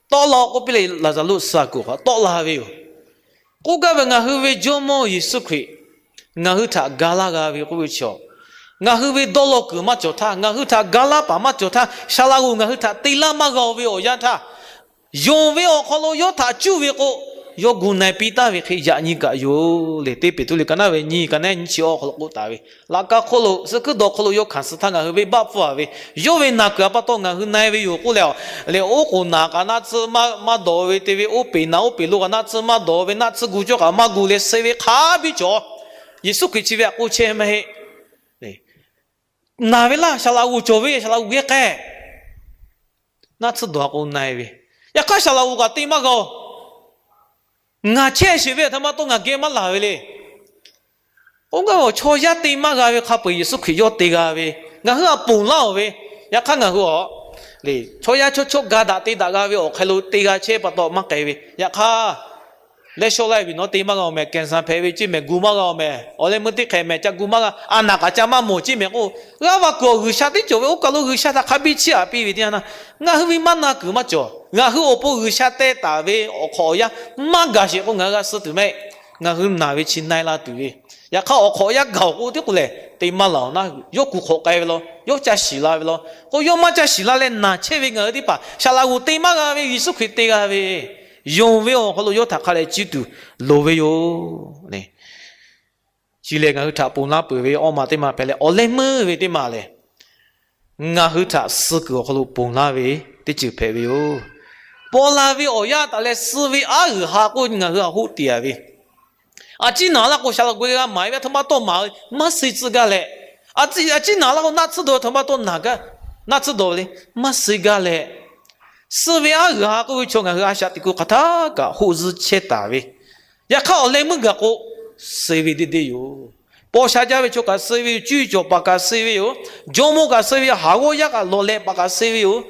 tawˆ la-o k'oˆ piˇ leh Laˍzaˍruˆ suh kuiˬ hk'aw tawˆ la ve yoˬ. K'oˆ gaˇ ve ngaˬ hui ve Jawˇmawˇ Yeˍsuˆ Hkriꞈ ngaˬ hui htaꞈ ga laˇ g'a ve k'oˆ ve chaw, ngaˬ hui ve dawˇ law kuiˬ maˇ cawˬ htaˇ, ngaˬ hui htaꞈ ga laˇ paˍ maˇ cawˬ htaˇ, Saˍ laꞈ g'oˍ ngaˬ hui htaꞈ te laˇ maˇ g'a-o ve awˬ yanˇ htaˇ, yonˍ ve awˬ hk'aw lo yawˇ htaꞈ cuˇ ve k'o, yawˇ gu na e piˇ taˍ ve hk'e yaꞈ nyi kaꞈ yoˬ le. Teˇ Peˍtruˆ liꞈ ka naˉ ve nyiˇ ka naˉ nyiˇ chi awˬ hk'aw lo k'oˆ taˍ ve, laꞈ ka hk'oˆ lo, suh hkuiˉ dawˬ hk'oˆ lo yawˇ hkanˍ suh htaˇ ngaˬ hui venˇbaˆ pfuhˇ a ve, yawˇ ve naˬ kuiˬ a pa taw ngaˬ hui na e ve yoˬ k'oˆ leh, lehˬ oˉ k'oˍ naˬ kaꞈ naˆ tsuhˇ maˇ dawˬ ve, te ve oˇ peˍ naˬ oˇ peˍ lo kaꞈ naˆ tsuhˇ maˇ dawˬ ve, naˆ tsuhˇ gu cawˇ kaꞈ maˇ gu leh suh ve hk'a biˇ cawˬ. Yeˍsuˆ Hkriꞈ chi ve aꞈ k'oˆ chehˇ maˇ heˆ. Naˬ ve laˇ, Saˍ laꞈ g'oˍ cawˬ ve, Saˍ laꞈ g'oˍ geh k'ai naˆ tsuhˇ dawˬ a k'o na e ve, yaꞈ hk'aˇ Saˍ laꞈ g'oˍ kaꞈ te maˇ g'a-o. Ngaˬ chehˇ sheˍ ve aˬ htoꞈ ma taw ngaˬ geh maˇ laˬ ve le. Oˇ gaˇ ve chaw yaˇ te maˇ g'a ve hk'a peu-eˬ Yeˍsuˆ Hkriꞈ yawˇ te g'a ve, ngaˬ hui aꞈ ponˬ laˇ-oˬ ve. Yaꞈ hk'aˇ ngaˬ hui a le, chaw yaˇ chaw chawˇ ga daꞈ te daꞈ g'a ve awˬ hk'e lo te g'a chehˇ pa taw maˇ k'ai ve. Yaꞈ hk'aˇ leh shaw laˇ ve nawˉ te maˇ g'a-oˬ mehˬ, cancer hpehꞈ ve ceˇ mehˬ, gu maˇ g'a-oˬ mehˬ, awˬ leh meuˇ teˇ hk'ehꞈ mehˬ ca gu maˇ g'a, a naˬ kaꞈ ca maˇ mawˬ ceˇ mehˬ k'o, g'aˇ va kuiˬ awˬ G'uiˬsha teˇ cawˬ ve oˇ kaˬ lo G'uiˬsha htaꞈ hk'a biˇ chiˇ aꞈ piˇ ve teˇ yanˇ htaˇ, ngaˬ hui ve maˇ na kuiˬ maˇ cawˬ. Ngaˬ hui awˬ pon G'uiˬsha teh taˍ ve awˬ hk'awꞈ awˬ yanˇ maˇ gaˬ sheˍ k'o ngaˬ hui g'a suh tuˬ mehˆ. Ngaˬ hui naˬ ve chi na e la tuˬ ve. Yaꞈ hk'aˇ awˬ hk'awꞈ awˬ yanˇ gaˬ-oˬ k'o teˇ k'o lehˬ te maˇ laˬ-oˬ naˉ, yawˇ kuˬ hk'awꞈ k'ai ve law, yawˇ ca shiˍ la ve law. K'o yawˇ maˇ ca shiˍ la leh naˬ chehˇ ve ngaˬ hui teˇ hpaˍ Saˍ laꞈ g'oˍ te maˇ g'a ve, Yeˍsuˆ Hkriꞈ te g'a ve, yonˍ ve awˬ hk'aw lo yawˇ htaꞈ hk'a leh ciˇ tuˬ loˍ ve yoˬ. Chi lehˬ ngaˬ hui htaꞈ ponˬ laˇ peuˬ ve awˇ ma teˇ ma hpehꞈ leh, awˬ leh meuˇ ve teˇ ma lehˬ, ngaˬ hui htaꞈ suh kuiˬ awˬ hk'aw lo ponˬ laˇ ve teˇ ceuˬ hpehꞈ ve yoˬ. Paw la ve awˬ yanˇ taˍ leh suh ve aˉ g'uiˬ ha k'oˆ ngaˬ hui a hoˆ tiꞈ a ve, a ciˉ naˬ laˇ k'o Saˍ laꞈ g'oˍ g'a maˍ ve aˬ htoꞈ ma tawˇ maˍ ve maˇ suh tcuh gaˇ leh, a ciˉ naˬ laˇ k'o naˆ tsuhˇ dawˬ ve aˬ htoꞈ ma tawˇ naˬ gaˇ, naˆ tsuhˇ dawˬ ve le, maˇ suh gaˇ leh, suh ve aˉ g'uiˬ ha k'oˆ ve chaw ngaˬ hui a shaꞈ teꞈ kuiˬ hk'aˬ htaˇ kaꞈ hoˆ zuhˇ chehˇ taˍ ve. Yaꞈ hk'aˇ awˬ leh meuˇ gaˬ k'o, suh ve deˇ deˇ yoˬ. Paw sha jaˇ ve chaw kaꞈ suh ve yoˬ. Cuˇ yiˍ cawˬ paˍ kaꞈ suh ve yoˬ. Jawˇmawˇ kaꞈ suh ve yoˬ. Haˍ g'awˇ yaˇ kaꞈ lawˬ leh paˍ kaꞈ suh ve yoˬ.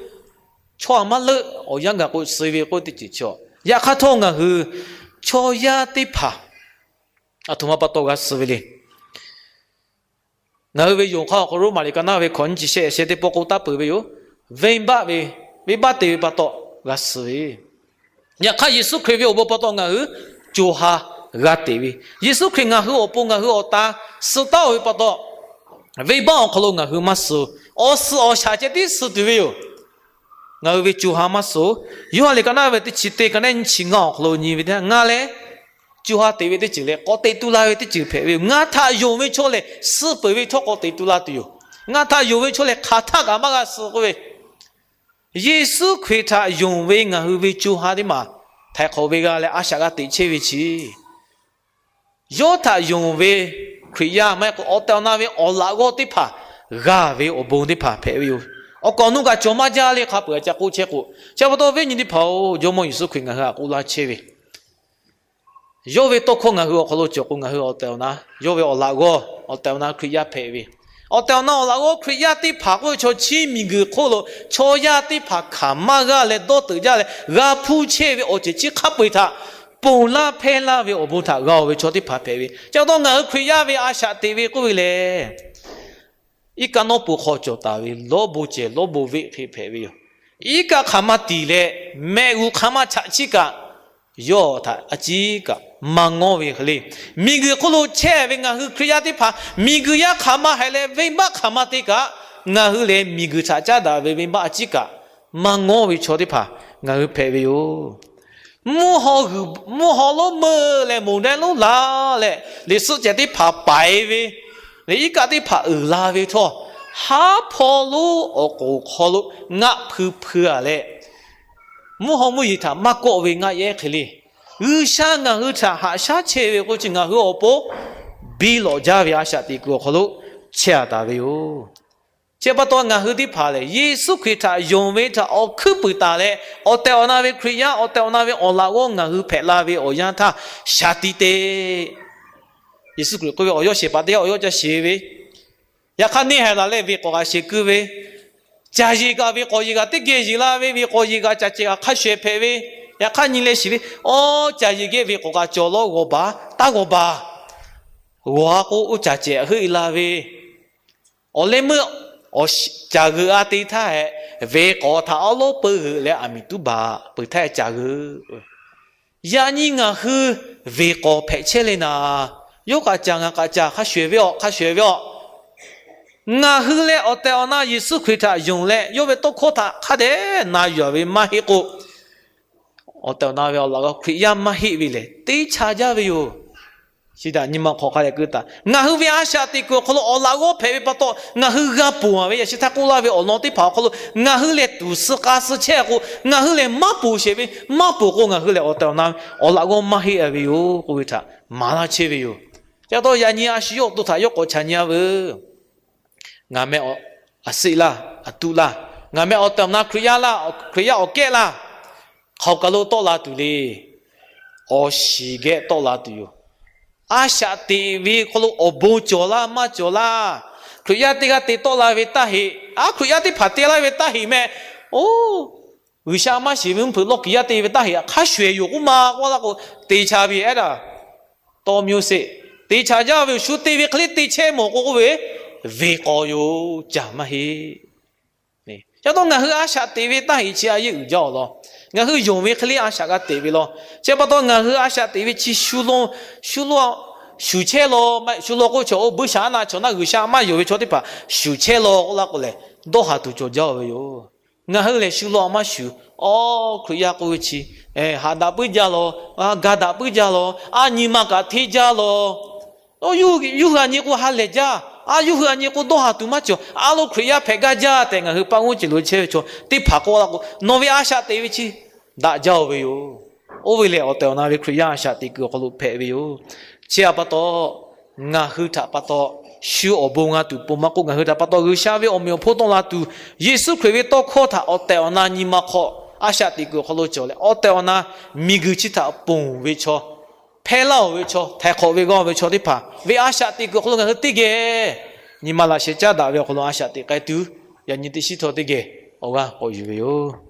Chaw a maˇ leuˆ awˬ yanˇ gaˬ k'o suh ve k'oˆ teˇ ceuˬ chi a. Yaꞈ hk'aˇ htawˇ ngaˬ hui chaw yaˇ teˇ hpaˍ aˬ htoꞈ ma pa taw g'a suh ve le. Ngaˬ hui ve yonˍ hk'aˇ awˬ hk'aw Roˉmaꞈ liꞈ ka naˉ ve hkawꞈ nyiˇ chi shehˆ shehˆ teˇ pawˆ k'oˆ taˍ peuˬ ve yoˬ. Venˇbaˆ ve, venˇbaˆ te ve pa taw g'a suh ve. Yaꞈ hk'aˇ Yeˍsuˆ Hkriꞈ ve awˬ bon pa taw ngaˬ hui co ha g'a teꞈ ve. Yeˍsuˆ Hkriꞈ ngaˬ hui awˬ pon ngaˬ hui awˬ ta suh taˉ-oˬ ve pa taw, venˇbaˆ awˬ hk'aw lo ngaˬ hui maˇ suh-oˬ. Awˬ suhˍ awˬ shaˍ ceh tiˉ suh tuˬ ve yoˬ. Ngaˬ hui ve co ha maˇ suh-oˬ. Yoˇhanˬ liꞈ ka naˉ ve teˇ chi teˇ ka naˉ nyiˇ chi ngaˇ awˬ hk'aw lo nyi ve teˇ yanˇ, ngaˬ leh co ha teꞈ ve teˇ ceuˬ leh k'awꞈ teꞈ tu la ve teˇ ceuˬ hpehꞈ ve yoˬ. Ngaˬ htaꞈ yonˍ ve chaw lehˬ suh peuˬ ve htawˇ k'awꞈ teꞈ tu la tuˬ yoˬ. Ngaˬ htaꞈ yonˍ ve chaw lehˬ hk'aˬ htaˆ kaꞈ maˇ g'a suh k'oˆ ve, Yeˍsuˆ Hkriꞈ htaꞈ yonˍ ve ngaˬ hui ve co ha teˇ maˬ htaiˍ hk'awꞈ ve g'a leh a shaꞈ g'a teꞈ chehˇ ve chi yawˇ htaꞈ yonˍ ve Hkriꞈ yaˇ maˇ heˆ k'o awˬ tehˬ awˬ na ve awˬ laꞈ g'awˇ teˇ hpaˍ g'a ve awˬ bon teˇ hpaˍ hpehꞈ ve yoˬ. Awˬ kaˍ awˬ nu kaꞈ cawˬ maˇ jaˇ le hk'a peuˬ a ca k'oˆ chehˇ k'o, chi pa taw viˉ nyi teˇ hpaˍ-oˬ, Jawˇmawˇ Yeˍsuˆ Hkriꞈ ngaˬ hui htaꞈ k'oˆ laˇ chehˇ ve, yawˇ ve tawˇ hkawˇ ngaˬ hui awˬ hk'aw lo cawˬ k'o ngaˬ hui awˬ tehˬ awˬ na, yawˇ ve awˬ laꞈ g'awˇ awˬ tehˬ awˬ na Hkriꞈ yaˇ hpehꞈ ve, awˬ tehˬ awˬ na awˬ laꞈ g'awˇ Hkriꞈ yaˇ teˇ hpaˍ k'oˆ ve chaw chi miˬguiˬ hk'oˆ lo chaw yaˇ teˇ hpaˍ hkanˍ maˇ g'aˇ leh dawˇ teuꞈ jaˇ leh g'a hpuˇ chehˇ ve awˬ ceuˬ chi hk'a peu-eˬ htaꞈ ponˬ laˇ hpehˇ laˇ ve awˬ bon htaꞈ g'a-oˬ ve chaw teˇ hpaˍ hpehꞈ ve. Chi pa taw ngaˬ hui Hkriꞈ yaˇ ve a shaꞈ teꞈ ve k'oˆ ve lehˬ, iˉ kaˆ nawˉ pon hk'aw cawˬ taˍ ve lawˇ bon cehˬ lawˇ bon veˆ hk'e hpehꞈ ve yoˬ. Iˉ kaˆ hk'aˬ ma tiˍ leh mehꞈ g'uˬ hk'aˬ ma chaꞈ chiˇ kaꞈ, yawˇ htaꞈ a ciˉ kaꞈ maˇ ngawˇ ve hk'e le. Miˬguiˬ hk'oˆ lo chehˇ ve ngaˬ hui Hkriꞈ yaˇ teˇ hpaˍ miˬguiˬ yaˇ hk'aˬ ma haiˬ leh venˇbaˆ hk'aˬ ma te kaꞈ, ngaˬ hui lehˬ miˬguiˬ htaꞈ caˉ daꞈ ve venˇbaˆ a ciˉ kaꞈ maˇ ngawˇ ve chaw teˇ hpaˍ ngaˬ hui hpehꞈ ve yoˬ. Mvuhˇ haw g'uiˬ, mvuhˇ haw lonˉ meuˇ leh moˍ dehˇ lonˉ laˬ leh, liꞈ suhˆ cehˬ teˇ hpaˍ paiˍ ve, leh iˉ kaˆ teˇ hpaˍ uiˍ la ve htawˇ, haˉ hpawˇ lonˉ awˬ k'oˍ hk'aw lo ngaˆ hpui hpui-a leh, mvuhˇ hawˉ mvuhˇ yeˬ htaꞈ maˇ kawˆ ve ngaˆ yehˉ hk'e le, G'uiˬsha ngaˬ hui htaꞈ haꞈ shaˉ chehˇ ve k'o chi ngaˬ hui awˬ pon biˇ lawꞈ jaˇ ve a shaꞈ teꞈ kuiˬ awˬ hk'aw lo chehˇ a taˍ ve yoˬ. Chi pa taw ngaˬ hui teˇ hpaˍ lehˬ, Yeˍsuˆ Hkriꞈ htaꞈ yonˍ ve htaꞈ awˬ hkuiˉ puiˍ taˍ leh, awˬ tehˬ awˬ na ve Hkriꞈ yaˇ, awˬ tehˬ awˬ na ve awˬ laꞈ g'awˇ ngaˬ hui hpehꞈ la ve awˬ yanˇ htaˇ, shaˍ tiꞈ te Yeˍsuˆ Hkriꞈ k'oˆ ve, awˬ yawˇ shehˍ paˍ teˇ g'aˇ awˬ yawˇ ca sheˍ ve, yaꞈ hk'aˇ neˇ haiˬ laˬ leh ve k'awꞈ g'aꞈ sheˍ keu ve, caˬ yeˬ kaꞈ ve k'awꞈ yeˬ g'aꞈ teˇ geh yeˬ la ve, ve k'awꞈ yeˬ g'aꞈ caˬ cehˬ g'aꞈ hk'a shuˍ ehˍ hpehꞈ ve, yaꞈ hk'aˇ nyi leh shiˍ ve, awˬ caˬ yeˬ geh ve k'awꞈ g'aꞈ cawˬ lawˉ g'awˬ baˬ taˇ g'awˬ baˬ, g'awˬ a k'o oˇ caˬ cehˬ heuˆ e la ve, awˬ leh meuˇ caˬ g'euꞈ a te htaˇ hehꞈ, ve k'awꞈ htaꞈ awˉ lawˉ peu g'euꞈ leh aˬ miˍ tuˉ baˬ peuˬ htaˇ caˬ g'euꞈ. Yaꞈ nyi ngaˬ hui ve k'awꞈ hpehꞈ chehˇ le naˍ, yawˇ k'aꞈ caˬ ngaˬ k'aꞈ caˬ hk'a shuˍ ehˍ ve awˬ, hk'a shuˍ ehˍ ve awˬ. Ngaˬ hui leh awˬ tehˬ awˬ na Yeˍsuˆ Hkriꞈ htaꞈ yonˍ leh yawˇ ve tawˇ hkawˇ htaꞈ hk'a dehꞈ na yuˬ a ve maˇ heˆ k'o, awˬ tehˬ awˬ na ve awˬ laꞈ g'awˇ Hkriꞈ yaˇ maˇ heˆ ve lehˬ teˇ cha jaˇ ve yoˬ. Chi htaꞈ nyi ma hk'aw hk'a dehꞈ keu taˍ. Ngaˬ hui ve a shaꞈ teꞈ kuiˬ awˬ hk'aw lo awˬ laꞈ g'awˇ hpehꞈ ve pa taw, ngaˬ hui g'a ponˬ a ve yaꞈ shi htaˇ k'oˆ laˇ ve awˬ lawn teˇ hpaˍ awˬ hk'aw lo ngaˬ hui lehˬ tuˍ suh k'a suh chehˇ k'o, ngaˬ hui lehˬ maˇ ponˬ sheˍ ve, maˇ ponˬ k'o ngaˬ hui lehˬ awˬ tehˬ awˬ na awˬ laꞈ g'awˇ maˇ heˆ a ve yoˬ k'oˆ ve htaꞈ maˍ laˇ chehˇ ve yoˬ. Chi pa taw yaꞈ nyi a shu yawˇ awˬ to htaꞈ yawˇ k'awꞈ chaꞈ nyi a veuˬ. Ngaˬ meh a seˆ laˇ, a tuˆ laˇ, ngaˬ meh awˬ tehˬ awˬ na Hkriꞈ yaˇ laˇ, Hkriꞈ yaˇ awˬ kehˉ laˇ, hk'aˬ kaˬ lo tawˆ la tuˬ le. Awˬ shiˍ geh tawˆ la tuˬ yoˬ. A shaꞈ teꞈ ve hk'aw lo awˬ bon cawˬ laˇ maˇ cawˬ laˇ, Hkriꞈ yaˇ teˇ g'aˇ te tawˆ la ve taˇ heꞈ, a Hkriꞈ yaˇ teˇ hpaˍ te laˇ ve taˇ heꞈ meh. Oˇ, G'uiˬsha maˇ shiˍ ve mvuhˇ hpeuꞈ lawˇ kiˬ yaˇ te ve taˇ heꞈ hk'a shuˍ ehˍ yoˬ k'oˆ ma k'oˆ laˇ k'o, te cha ve ehˉ daꞈ tawˇ myoˇ seˆ te cha jaˇ ve yoˬ. Shu te ve hk'e le te chehˇ mawˬ k'o k'oˆ ve, ve k'awꞈ yoˬ, caˬ maˇ heˆ. Ca taw ngaˬ hui a shaꞈ teꞈ ve taˇ heꞈ chi a yeˇ uiˍ jaˇ awˬ lawn. Ngaˬ hui yonˍ ve hk'e le a shaꞈ g'a teꞈ ve law. Chi pa taw ngaˬ hui a shaꞈ teꞈ ve chi shu law, shu law, shuˍ chehˇ law, shu law k'oˆ chaw oˇ buiˇshaˆaˉnaˆ chaw naˆ G'uiˬsha maˇ yonˍ ve chaw teˇ hpaˍ shuˍ chehˇ law k'oˆ laˇ k'o lehˬ, dawˇ haˍ tuˬ cawˬ jaˇ ve yoˬ. Ngaˬ hui lehˬ shu law a maˇ shuˍ. Awˬ, Hkriꞈ yaˇ k'oˆ ve chi haꞈ daꞈ puiˉ jaˇ law, ga daꞈ puiˉ jaˇ law, a nyi ma kaꞈ hteˇ jaˇ law. Yawˇ hui a nyi k'o ha lehˬ jaˇ, a yawˇ hui a nyi k'o dawˇ haˍ tuˬ maˇ cawˬ, a lo Hkriꞈ yaˇ hpehꞈ gaˇ jaˇ tehꞈ ngaˬ hui paˆ g'uˇ ceuˬ lo chehˇ ve chaw teˇ hpaˍ k'oˆ laˇ k'o, nawˬ ve a shaꞈ teꞈ ve chi daꞈ jaˇ oˬ ve yoˬ. Oˇ ve lehˬ awˬ tehˬ awˬ na ve Hkriꞈ yaˇ a shaꞈ teꞈ kuiˬ awˬ hk'aw lo hpehꞈ ve yoˬ. Chi htaꞈ pa taw, ngaˬ hui htaꞈ pa taw shu awˬ bon g'a tuˬ pon maˇ k'oˆ, ngaˬ hui htaꞈ pa taw G'uiˬsha ve awˬ meꞈ awˬ hponˇ tawˆ la tuˬ, Yeˍsuˆ Hkriꞈ ve tawˇ hkawˇ htaꞈ awˬ tehˬ awˬ na nyi ma hk'aw a shaꞈ teꞈ kuiˬ awˬ hk'aw lo cawˬ leh, awˬ tehˬ awˬ na miˬguiˬ chi htaꞈ ponˬ ve chaw, hpehˇ laˇ oˬ ve chaw, htaiˍ hk'awꞈ ve g'aˇ ve chaw teˇ hpaˍ ve a shaꞈ teꞈ kuiˬ awˬ hk'aw lo ngaˬ hui teˇ geh nyi ma laꞈ sheh caˉ daꞈ ve awˬ hk'aw lo a shaꞈ teꞈ k'ai tuˬ, yaꞈ nyi teˇ shiˉ htawˇ teˇ geh awˬ g'aˇ k'awꞈ yuˬ ve yoˬ.